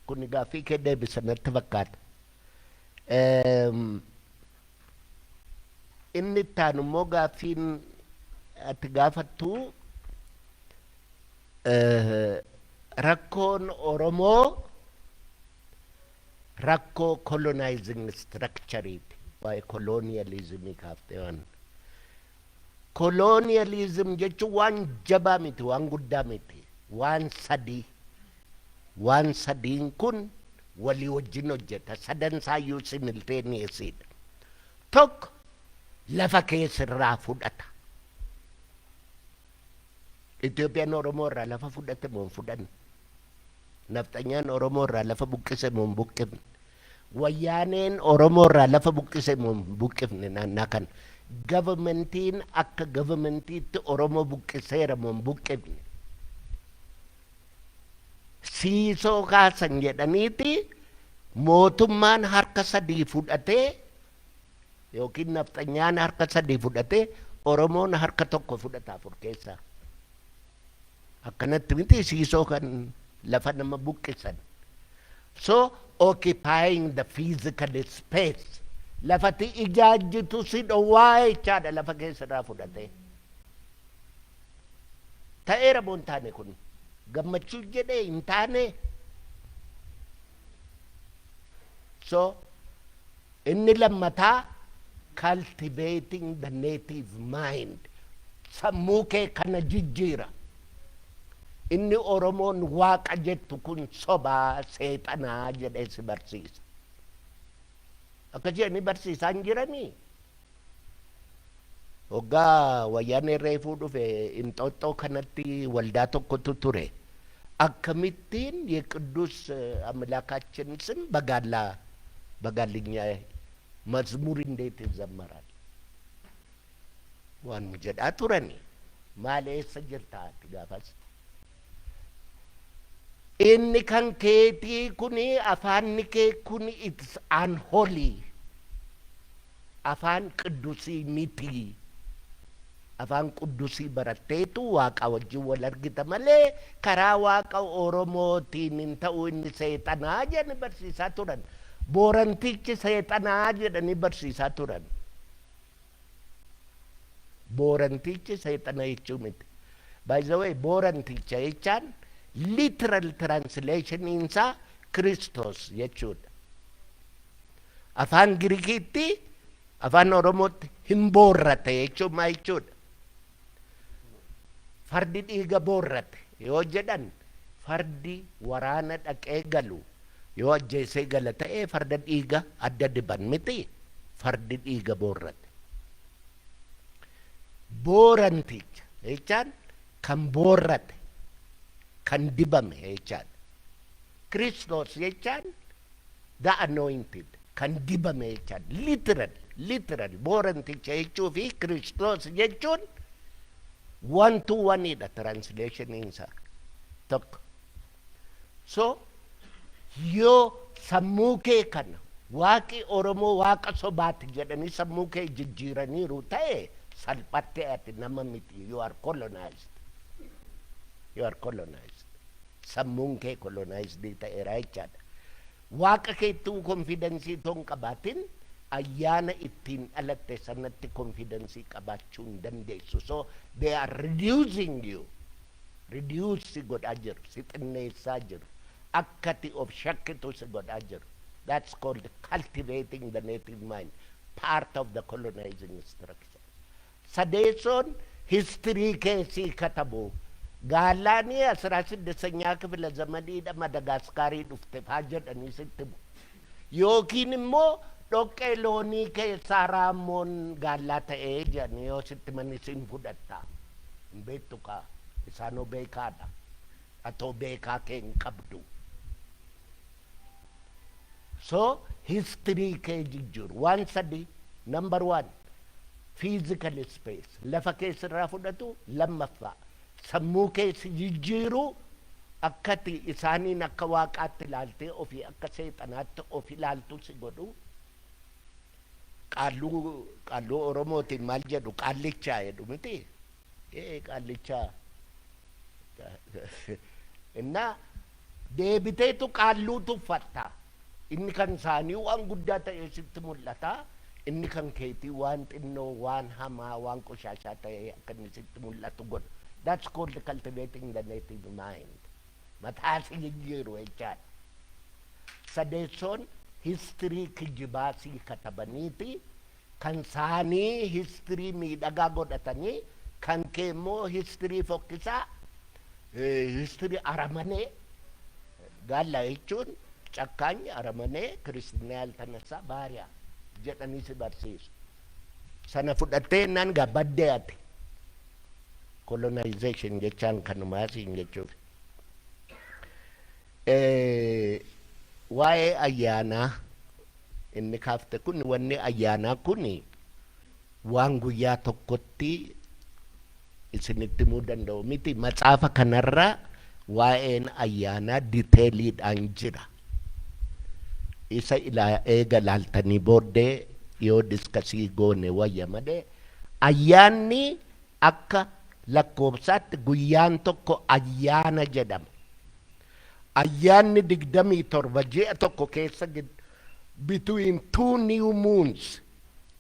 kun gaaffii kee deebisa natti fakkaata. Inni itti aanu immoo gaaffiin ati gaafattu rakkoon Oromoo rakkoo colonizing structureiti. Waa'ee colonialismii kaaftee waan. Colonialism jechuun waan jabaa miti, waan guddaa miti, waan sadii. Waan sadiin kun walii wajjin hojjeta. Sadan isaayyuu simultaneousiidha. Tokko, lafa keessirraa fudhata. Itoophiyaan Oromoo irraa lafa fudhate moo hin fudhanne? Nafxanyaan Oromoo irraa lafa buqqise moo hin buqqifne? Wayyaaneen Oromoo irraa lafa buqqise moo hin buqqifne naannaa kana? Governmentiin akka governmentiitti Oromoo buqqiseera moo hin buqqifne? Siisoo kaasan jedhaniiti mootummaan harka sadii fudhatee yookiin nafxanyaan harka sadii fudhatee Oromoon harka tokko fudhata afur keessaa. Akkanatti miti siisoo kan lafa nama buqqisan. So occupying the physical space. Lafati ijaajjitu si dhowwaa jechaadha lafa keessarraa fudhatee. Ta'eera moo hin taane kun? Gammachuu jedhee hin taane? So inni lammataa cultivating the native mind. Sammuu kee kana jijjiira. Inni Oromoon Waaqa jettu kun sobaa, seexanaa jedhee si barsiisa. Akka jedhanii barsiisaa hin jiranii. Hoggaa Wayyaanee reefuu dhufe Inxooxxoo kanatti waldaa tokkotu ture. Akkamittiin የቅዱስ አምላካችን ስም በጋላ በጋልኛ መዝሙር እንዴት ይዘመራል? Waan jedhaa turani. Maal, eessa jirta ati gaafas? Inni kan keetii kuni, afaanni kee kuni, it's unholy. Afaan qidusii miti. Afaan quddusii baratteetu Waaqa wajjin wal argita malee karaa Waaqa Oromootiin hin ta'u, inni seexanaa jedhanii barsiisaa turan. Boorantichi seexanaa jedhanii barsiisaa turan. Boorantichi seexana jechuu miti. By the way, booranticha jechaan literal translation isaa Kristos jechuudha. Afaan Girikiitti, afaan Oromootti hin boorrate jechuun maal jechuudha? Fardi dhiiga boorrate yoo jedhan, fardi waraana dhaqee galu yoo ajjeesee gala ta'ee farda dhiiga adda diban miti, fardi dhiiga boorrate. Booranticha jechaan kan boorrate, kan dibame jechaadha. Kristos jechaan the anointed, kan dibame jechaadha. Literal booranticha jechuu fi Kristos jechuun one to oneidha, translationiin isaa tokko. So yoo sammuu kee kana waaqi Oromoo waaqa sobaati jedhanii sammuu kee jijjiiraniiru ta'e, salphattee ati nama miti. You are colonized, you are colonized. Sammuun kee colonized ta'eera jechaadha. Waaqa keettuu confidence otoo hin qabaatin ayyaana ittiin dhalatte sanatti confidence qabaachuu hin dandeessu. So they are reducing you. Reduce si godhaa jiru, si xinneessaa jiru, akkati of shakkitu si godhaa jiru. That's called cultivating the native mind, part of the colonizing structure. Sadeessoon history keessii katabu. Gaallaanii አስራ ስድስተኛ ክፍለ ዘመኒidha Madagaskaarii dhufte faa jedhanii sitti himu. Yookiin immoo dhoqqee loonii keessaa raammoon gaallaa ta'ee jedhanii yoo sitti manni siin fudhatta. Hin beektu kaa, isaanoo beekaadha. Atoo beekaa kee hin qabdu. So history kee jijjiiru waan sadi. Number one, physical space, lafa keessirraa fudhatu. Lammaffaa, sammuu keessa jijjiiru, akkati isaaniin akka waaqaatti ilaaltee ofii akka seexanaatti of ilaaltu si godhu. Qaalluu, qaalluu Oromootiin maal jedhu? Qaallichaa jedhu miti? Ee, qaallichaa. Innaa deebiteetu qaalluu tuffatta. Inni kan isaanii waan guddaa ta'e sitti mul'ata, inni kan keetii waan xinnoo, waan hamaa, waan qoshaashaa ta'e akka inni sitti mul'atu godhu. That's called cultivating the native mind. Mataa si jijjiiru jechaadha. Sadeessoon, history kijibaa sii katabaniiti kan isaanii history miidhagaa godhatanii, kan kee immoo history fokkisaa, history aramanee. Gaalla jechuun cakkaanyi, aramanee, ክርስትና ያልተነሳ ባሪያ jedhanii si barsiisu. Sana fudhattee naan gaa baddee ati. Colonization jechaan kanumaa siin jechuuf. Waa'ee ayyaanaa inni kaafte kun, wanni ayyaanaa kun waan guyyaa tokkotti isinitti himuu danda'u miti. Matsaafa kanarra waa'een ayyaanaa detailiidhaan jira. Isa ilaa eega laaltanii booddee yoo discuss goone wayya malee, ayyaanni akka lakkoofsaatti guyyaan tokko ayyaana jedhama. Ayyaanni 27 ji'a tokko keessa, between two new moons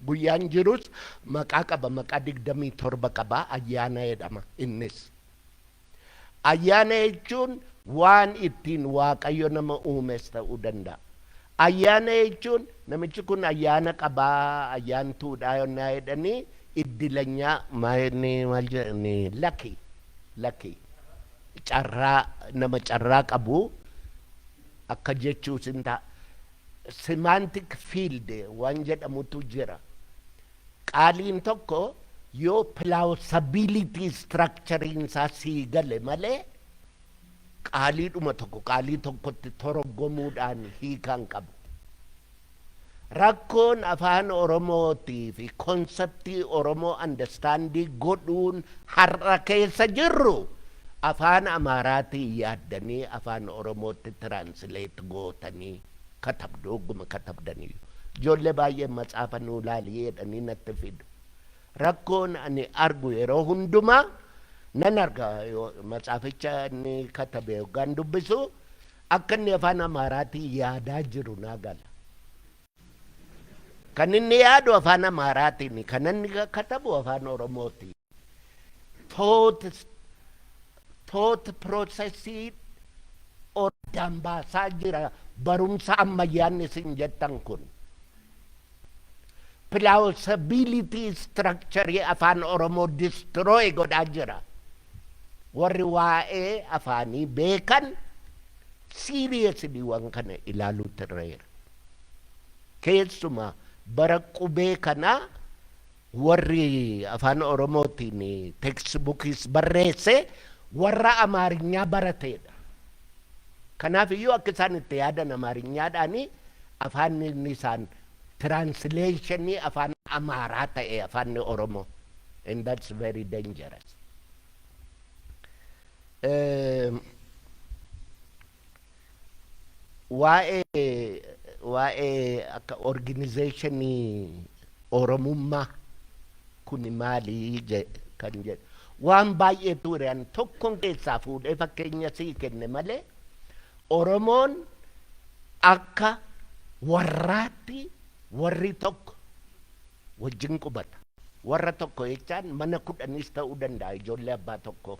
guyyaan jirus maqaa qaba, maqaa 27 qaba, ayyaana jedhama innis. Ayyaana jechuun waan ittiin Waaqayyo nama uumes ta'uu danda'a. Ayyaana jechuun namichi kun ayyaana qabaa, ayyaantuudha yonnaa jedhanii, iddilanyaa maal maal jedhanii, lucky, lucky, carraa, nama carraa qabu akka jechuus hin ta'a. Semantic field waan jedhamutu jira. Qaaliin tokko yoo plausibility structuring isaa sii gale malee, qaaliidhuma tokko qaalii tokkotti toroggomuudhaan hiikaan qabu. Rakkoon afaan Oromootii fi conceptii Oromoo understand godhuun har'a keessa jirru, afaan Amaaraatiin yaaddanii afaan Oromootti translate gootanii katabdu. Ogguma katabdanii ijoollee baay'een matsaafa nuu laalii jedhanii natti fidu. Rakkoon ani argu, yeroo hundumaa nan arga, matsaaficha inni katabe yookaan dubbisu akka inni afaan Amaaraatiin yaadaa jiru naa gala. Kan inni yaadu afaan Amaaraatiin, kan inni katabu afaan Oromootiin. Thought processii addaan baasaa jira barumsa ammayyaan isin jettan kun. Plausibility structure afaan Oromoo destroy godhaa jira. Warri waa'ee afaanii beekan seriously waan kana ilaaluutti irra jira. Keessumaa bara qubee kanaa warri afaan Oromootiin textbookis barreesse warra Amaarinyaa barateedha. Kanaaf iyyuu akka isaan itti yaadan Amaarinyaadhaani, afaan inni isaan translationii afaan Amaaraa ta'e afaan Oromoo. And that's very dangerous. Waa'ee akka organizationii Oromummaa kun maalii kan jedhu waan baay'eetu jiran, tokkoon keessaa fuudhee fakkeenya sii kenne malee, Oromoon akka warraatti warri tokko wajjin qubata. Warra tokko jechaan mana 10s ta'uu danda'a, ijoollee abbaa tokkoo.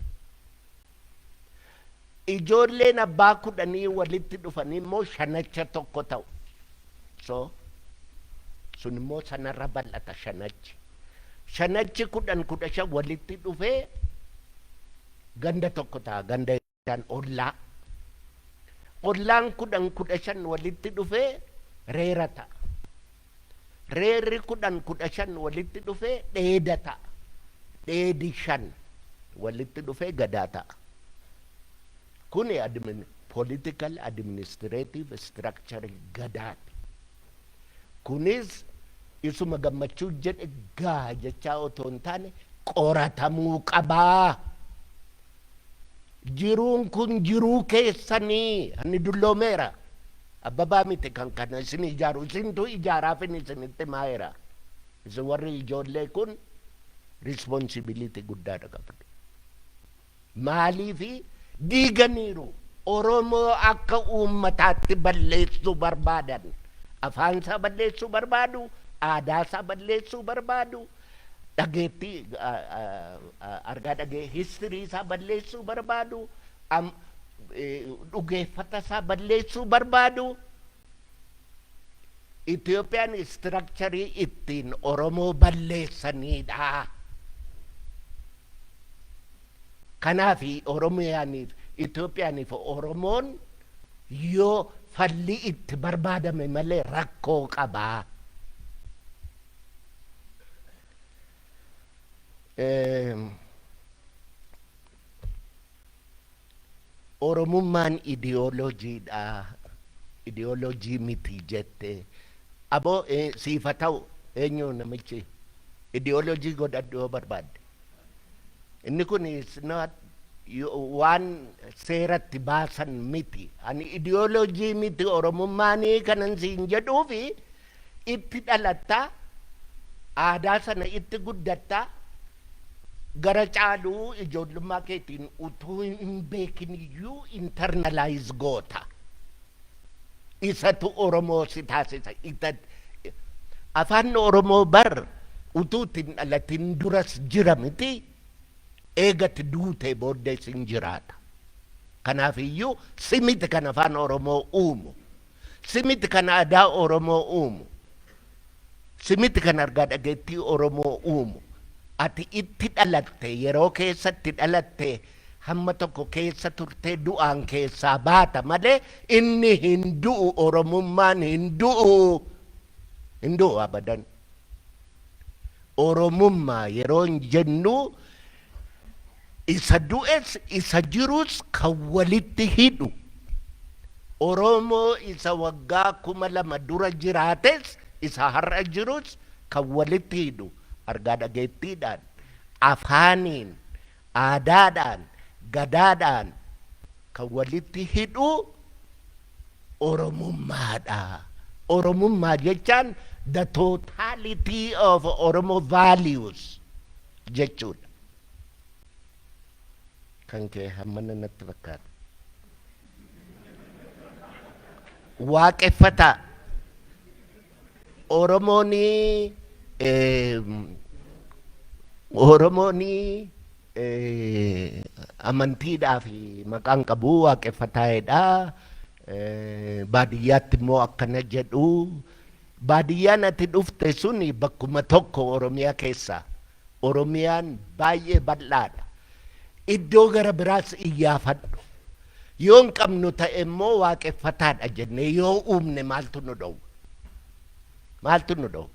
Ijoolleen abbaa 10 walitti dhufanii immoo shanacha tokko ta'u. So sun immoo sanarra bal'ata shanachi. Shanachi 10, 15 walitti dhufee ganda tokko ta'a, ganda jechaan ollaa. Ollaan 10, 15 walitti dhufee reera ta'a. Reerri 10, 15 walitti dhufee dheeda ta'a. Dheedi shan walitti dhufee gadaa ta'a. Kuni political administrative structure Gadaati. Kunis isuma Gammachuu jedhe gaa jechaa otoo hin taane qoratamuu qabaa. Jiruun kun jiruu keessanii, ani dulloomeera. Abbabaa miti kan kana isin ijaaru, isintu ijaaraafin isinitti maayera. Isin warri ijoollee kun responsibility guddaadha qabdu. Maaliifi diiganiiru? Oromoo akka uummataatti balleessuu barbaadan. Afaansaa balleessuu barbaadu, aadaasaa balleessuu barbaadu, dhageettii argaa dhagee history isaa balleessuu barbaadu, dhugeeffata isaa balleessuu barbaadu. Itoophiyaan structure ittiin Oromoo balleessaniidha. Kanaaf Oromiyaaniif Itoophiyaaniif Oromoon yoo falli itti barbaadame malee rakkoo qabaa. Oromummaan idiyooloojiidha. Idiyooloojii miti jette. Aboo, siif haa ta'u, eenyu namichi idiyooloojii godhadhu yoo barbaadde. Inni kun is not waan seeratti baasan miti. Ani idiyooloojii miti Oromummaanii kanan siin jedhuufi, itti dhalattaa, aadaa sana itti guddattaa, gara caaluu ijoollummaa keetiin utuu hin beekin iyyuu internalize goota. Isatu Oromoo si taasisa. Afaan Oromoo bar utuu ittiin dhalatin duras jira miti, eegati duutee booddee sin jiraata. Kanaaf iyyuu si miti kan afaan Oromoo uumu. Si miti kan aadaa Oromoo uumu. Si miti kan argaa dhageettii Oromoo uumu. Ati itti dhalatte, yeroo keessatti dhalatte hamma tokko keessa turtee du'aan keessaa baata malee inni hin du'u, Oromummaan hin du'u. Hin du'u abadan. Oromummaa yeroo hin jennu isa du'es isa jirus kan walitti hidhu. Oromoo isa waggaa 2000 dura jiraates isa har'a jirus kan walitti hidhu argaa dhageettiidhaan, afaaniin, aadaadhaan, Gadaadhaan kan walitti hidhu Oromummaadha. Oromummaa jechaan the totality of Oromo values jechuudha. Kan kee hammana natti fakkaata. Waaqeffataa. Oromoon amantiidhaaf maqaan qabu waaqeffataa'edha. Baadiyyaatti immoo akkana jedhu. Baadiyyaan ati dhufte suni bakkuma tokko Oromiyaa keessaa. Oromiyaan baay'ee bal'aadha. Iddoo gara biraas iyyaafadhu. Yoo hin qabnu ta'e immoo waaqeffataadha jennee yoo uumne maaltu nu dhowwa? Maaltu nu dhowwa?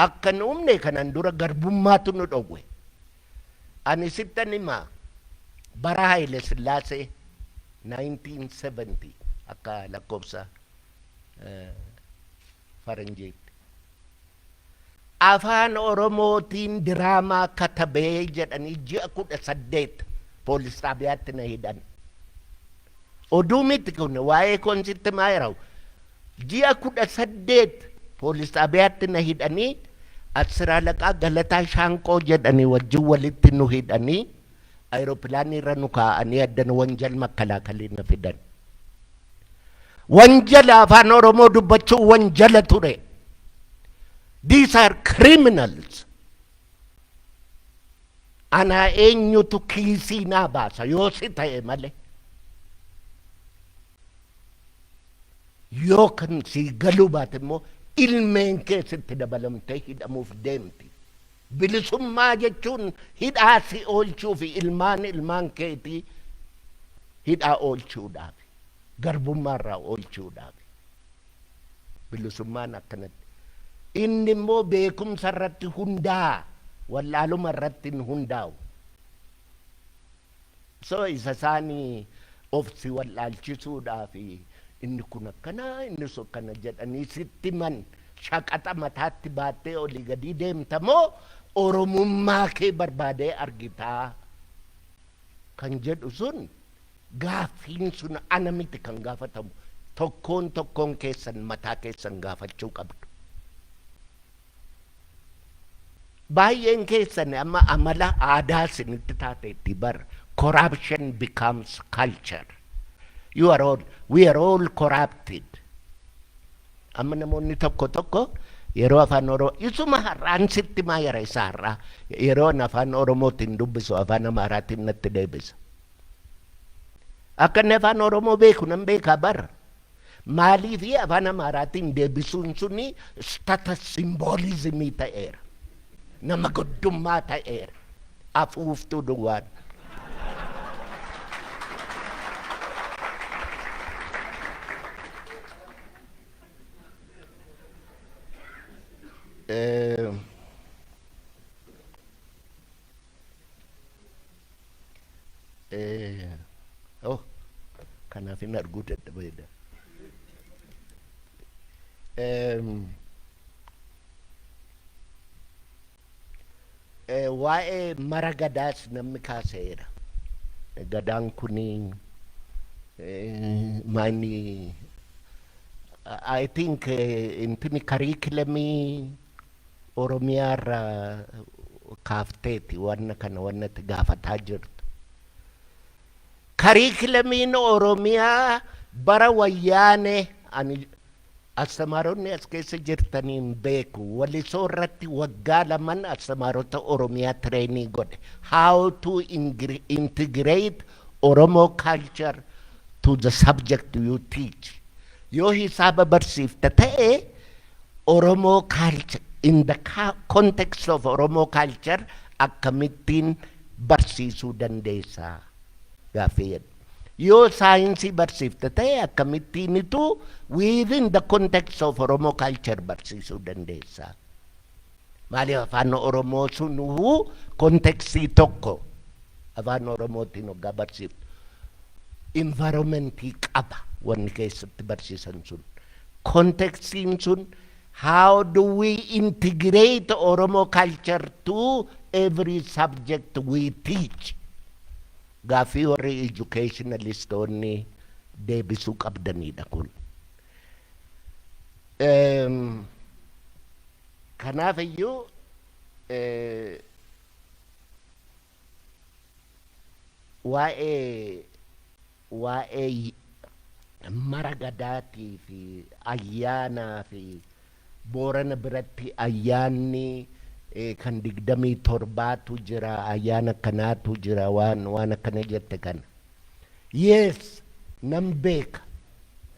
Akka hin uumne kanaan dura garbummaatu nu dhowwe. Ani sittan hima, bara Haile Sillaasee 1970 akka lakkoofsa faranjiitti. Afaan Oromootiin diraamaa katabee jedhanii ji'a 18 poolis xaabiyaatti na hidhan. Oduu miti kun, waa'ee koon sitti himaa jira. Ji'a 18 poolis xaabiyaatti na hidhanii, Asir Alaqaa Galataa Shaanqoo jedhanii wajjin walitti nu hidhanii, ayiroopilaanii irra nu kaa'anii addan wanjal makkalaakalii na fidan. Wanjala afaan Oromoo dubbachuu wanjala ture. These are criminals. Anaa eenyutu kiisii naa baasa yoo si ta'e malee? Yoo kan sii galuu baate immoo ilmeen kee sitti dabalamtee hidhamuuf deemti. Bilisummaa jechuun hidhaa si oolchuu fi ilmaan ilmaan keetii hidhaa oolchuudhaaf, garbummaa irraa oolchuudhaaf. Bilisummaan akkanatti. Inni immoo beekumsa irratti hundaa'a, wallaaluma irratti hin hundaa'u. So isa isaanii of si wallaalchisuudhaaf inni kun akkana, inni sun akkana jedhanii sitti man shaqaxa mataatti baattee olii gadii deemta moo Oromummaa kee barbaadee argitaa kan jedhu sun, gaaffiin sun ana miti kan gaafatamu, tokkoon tokkoon keessan mataa keessan gaafachuu qabdu. Baay'een keessan amma amala aadaa isinitti taateetti bar. Corruption becomes culture. You are all, we are all corrupted. Amma namoonni tokko tokko yeroo afaan Oromoo, isuma har'aan sitti maa yara, isa har'aa yeroo afaan Oromootiin dubbisu afaan Amaaraatiin natti deebisa. Akka inni afaan Oromoo beeku nan beekaa bara. Maaliif afaan Amaaraatiin deebisuun suni status symbolismii ta'eera. Nama guddummaa ta'eera. Afuuftuu duwwaan. Oh, kanaaf hin arguu dadhabeedha. Waa'ee mara gadaas namni kaaseera. Gadaan kuni maani, I think intini curriculumii Oromiyaa irraa kaafteeti wanna kana wanna itti gaafataa jirtu. Curriculumiin Oromiyaa bara Wayyaane, ani astamaaronni as keessa jirtaniin beeku, Walisoo irratti waggaa laman astamaarota Oromiyaa trainii godhe. How to integrate Oromo culture to the subject you teach. Yoo hisaaba barsiifta ta'e, Oromo culture in the context of Oromo culture akkamittiin barsiisuu dandeessaa gaaffii jedhu. Yoo saayinsii barsiifta ta'e, akkamittiinitu within the context of Oromo culture barsiisuu dandeessaa? Maaliif afaan Oromoo sunuu contextii tokko afaan Oromootiin hoggaa barsiiftu environmentii qaba wanni keessatti barsiisan sun. Contextiin sun, how do we integrate Oromo culture to every subject we teach? Gaaffii warri educationalistoonni deebisuu qabdanidha kun. Kanaaf iyyuu waa'ee mara gadaatii fi ayyaanaa fi Boorana biratti ayyaanni kan 27tu jira, ayyaana akkanaatu jira, waan akkana jette kana. Yes, nan beeka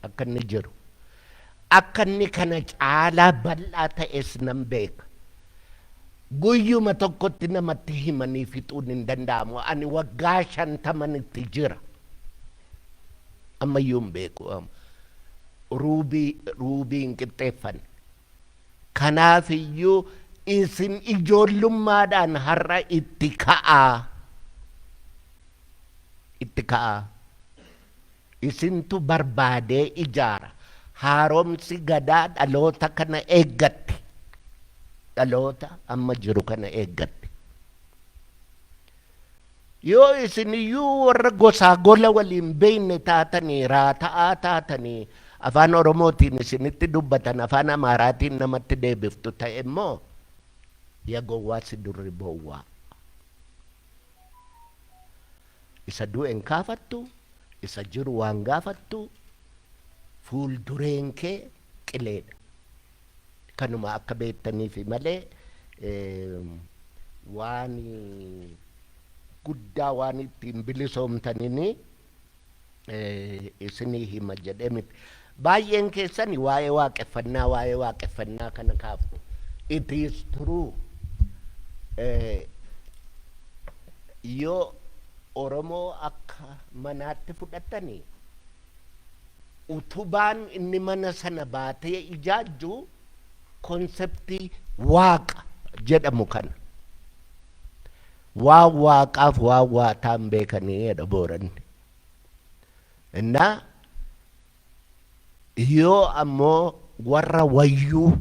akka inni jiru. Akka inni kana caalaa bal'aa ta'es nan beeka. Guyyuma tokkotti namatti himanii fixuun hin danda'amu. Ani waggaa 50n itti jira. Ammayyuu hin beeku. Ruubii ruubii hin qixxeeffanne. Kanaaf iyyuu isin ijoollummaadhaan har'a itti ka'aa. Itti ka'aa. Isintu barbaadee ijaara. Haaromsi gadaa dhaloota kana eeggatti. Dhaloota amma jiru kana eeggatti. Yoo isin iyyuu warra gosaa gola waliin beekne taatanii, raata'aa taatanii, afaan Oromootiin isinitti dubbatan afaan Amaaraatiin namatti deebiftu ta'e immoo, ya gowwaa si durri boowwaa. Isa du'e hin kaafattu, isa jiru waan gaafattu, fuuldureen kee qileedha. Kanuma akka beektaniifi malee waan guddaa waan ittiin bilisoomtanini isinii hima jedhee miti. Baay'een keessan waa'ee waaqeffannaa kana kaaftu. It is true. Yoo Oromoo akka manaatti fudhatanii, utubaan inni mana sana baatee ijaajju conceptii waaqa jedhamu kana. Waan waaqaaf waan waataan beekanii jedha Booranni. Innaa yoo ammoo warra wayyuu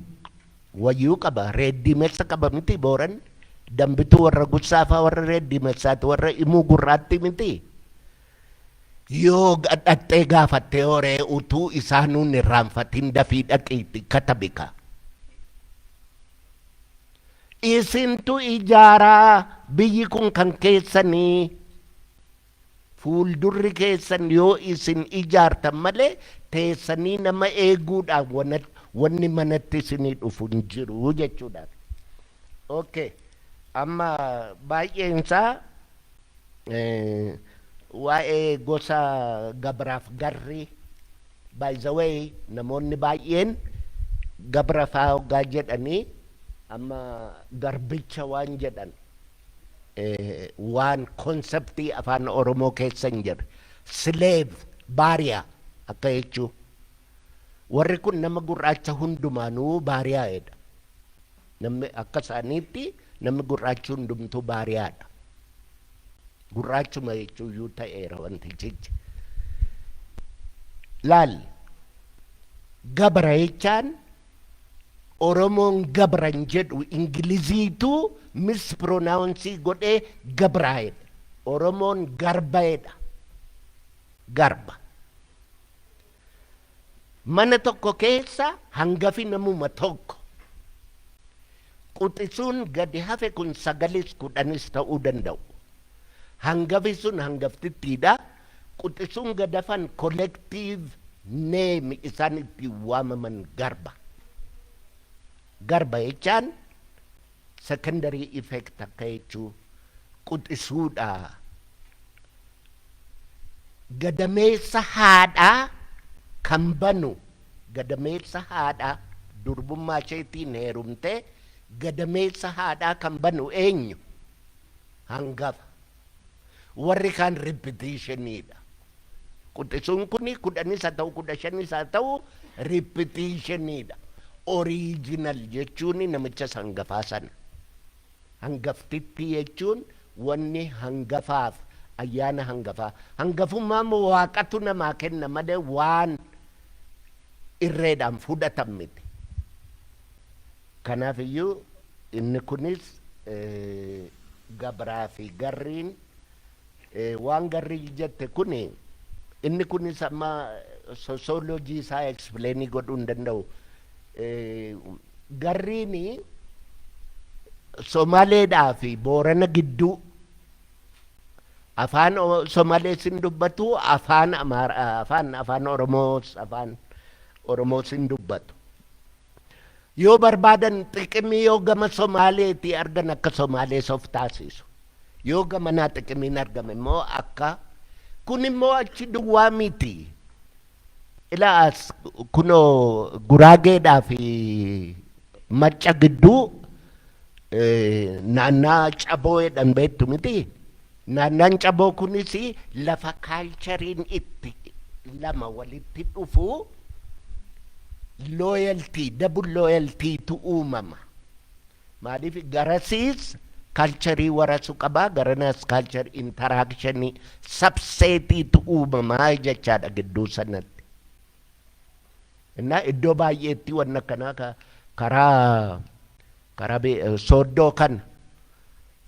wayyuu qaba, reeddiimessa qaba miti Booranni? Dambituu warra Gussaafaa warra reeddiimessaati, warra Imuu Gurraatti miti? Yoo dhaqxee gaafattee horee utuu isaanuun irraanfatin dafii dhaqiitti katabika. Isintu ijaaraa, biyyi kun kan keessanii, fuuldurri keessan yoo isin ijaartan malee teessanii nama eeguudhaan wanni manatti isinii dhufu hin jiru jechuudhaaf. Okay. Amma baay'een isaa waa'ee gosa gabraaf garri. By the way, namoonni baay'een gabra faa hoggaa jedhanii amma garbicha waan jedhan waan conceptii afaan Oromoo keessa hin jirre, slave, baariyaa akka jechuu. Warri kun nama gurraacha hundumaanuu baariyaa'edha. Namni akka isaaniitti namni gurraachi hundumtuu baariyaadha. Gurraachuma jechuuyyuu ta'eera wantichichi. Laal, gabra jechaan Oromoon gabran jedhu, Ingiliziitu mispronounce godhee gabraa'edha. Oromoon garbaa'edha. Garba. Mana tokko keessa hangafi namuma tokko. Quxisuun gadi hafe kun sagalis 10s ta'uu danda'u. Hangafi sun hangaftittiidha. Quxisuun gad hafan collective name isaan ittiin waamaman garba. Garba jechaan secondary effect akka jechuu, quxisuudha. Gadameessa haadhaa kan banu, gadameessa haadhaa durbummaa isheetiin heerumtee gadameessa haadhaa kan banu eenyu? Hangafa. Warri kaan repetitioniidha. Quxisuun kuni 10s haa ta'u, 15s haa ta'u, repetitioniidha. Original jechuun namicha hangafaa sana. Hangaftitti jechuun wanni hangafaaf ayyaana hangafaa. Hangafummaa immoo waaqatu namaa kenna malee waan irreedhaan fudhatan miti. Kanaaf iyyuu inni kunis gabraa fi garriin waan garrii jette kuni, inni kunis amma sociology isaa explainii godhuu hin danda'u. Garriini Somaaleedhaa fi Boorana gidduu afaan Somaalees hin dubbatu, afaan Amaara, afaan Oromoos, afaan Oromoos hin dubbatu. Yoo barbaadan xiqimii yoo gama Somaaleetii argan akka Somaalees of taasisu. Yoo gamanaa xiqimiin argame immoo akka kun immoo achi duwwaa miti. Ilaa as kunoo Guraageedhaa fi Macca gidduu naannaa Caboo jedhan beektu miti. Naannaan Caboo kunis lafa cultureiin itti lama walitti dhufu, loyalty, double loyaltytu uumama. Maaliif garasiis cultureii warasu qabaa, garanas culture interactionii subsetiitu uumamaa jechaadha gidduu sanatti. Innaa iddoo baay'eetti wanna akkanaa karaa sooddoo kana,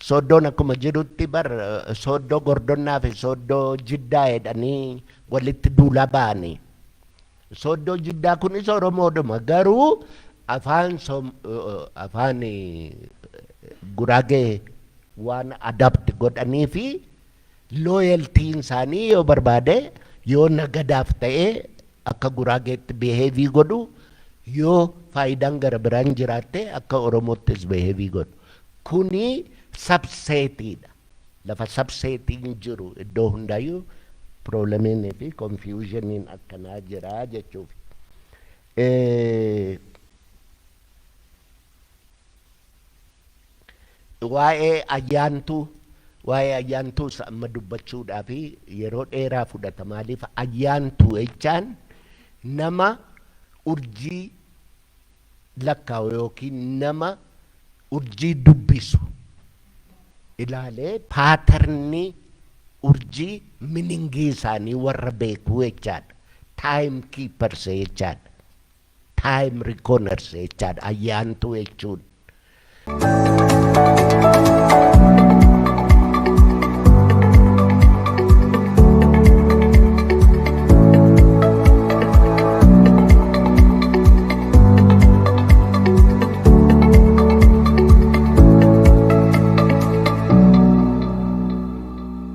sooddoon akkuma jirutti bar sooddoo Gordonnaa fi sooddoo Jiddaa jedhanii walitti duulaa ba'anii. Sooddoo Jiddaa kunis Oromoodhuma, garuu afaan Guraagee waan adapt godhanii fi loyaltyn isaanii yoo barbaade yoo nagadaaf ta'ee akka Guraageetti behave godhu, yoo faayidaan gara biraan jiraatte akka Oromoottis behave godhu. Kuni subsetiidha. Lafa subsetiin jiru iddoo hundaayyuu problemiin fi confusioniin akkanaa jira jechuuf. Waa'ee ayyaantuus amma dubbachuudhaaf yeroo dheeraa fudhata. Maaliif ayyaantuu jechaan nama urjii lakkaa'u yookiin nama urjii dubbisu. Ilaalee pattern urjii meaning isaanii warra beekuu jechaadha. Time keepers jechaadha. Time reckoners jechaadha. Ayyaantuu jechuun.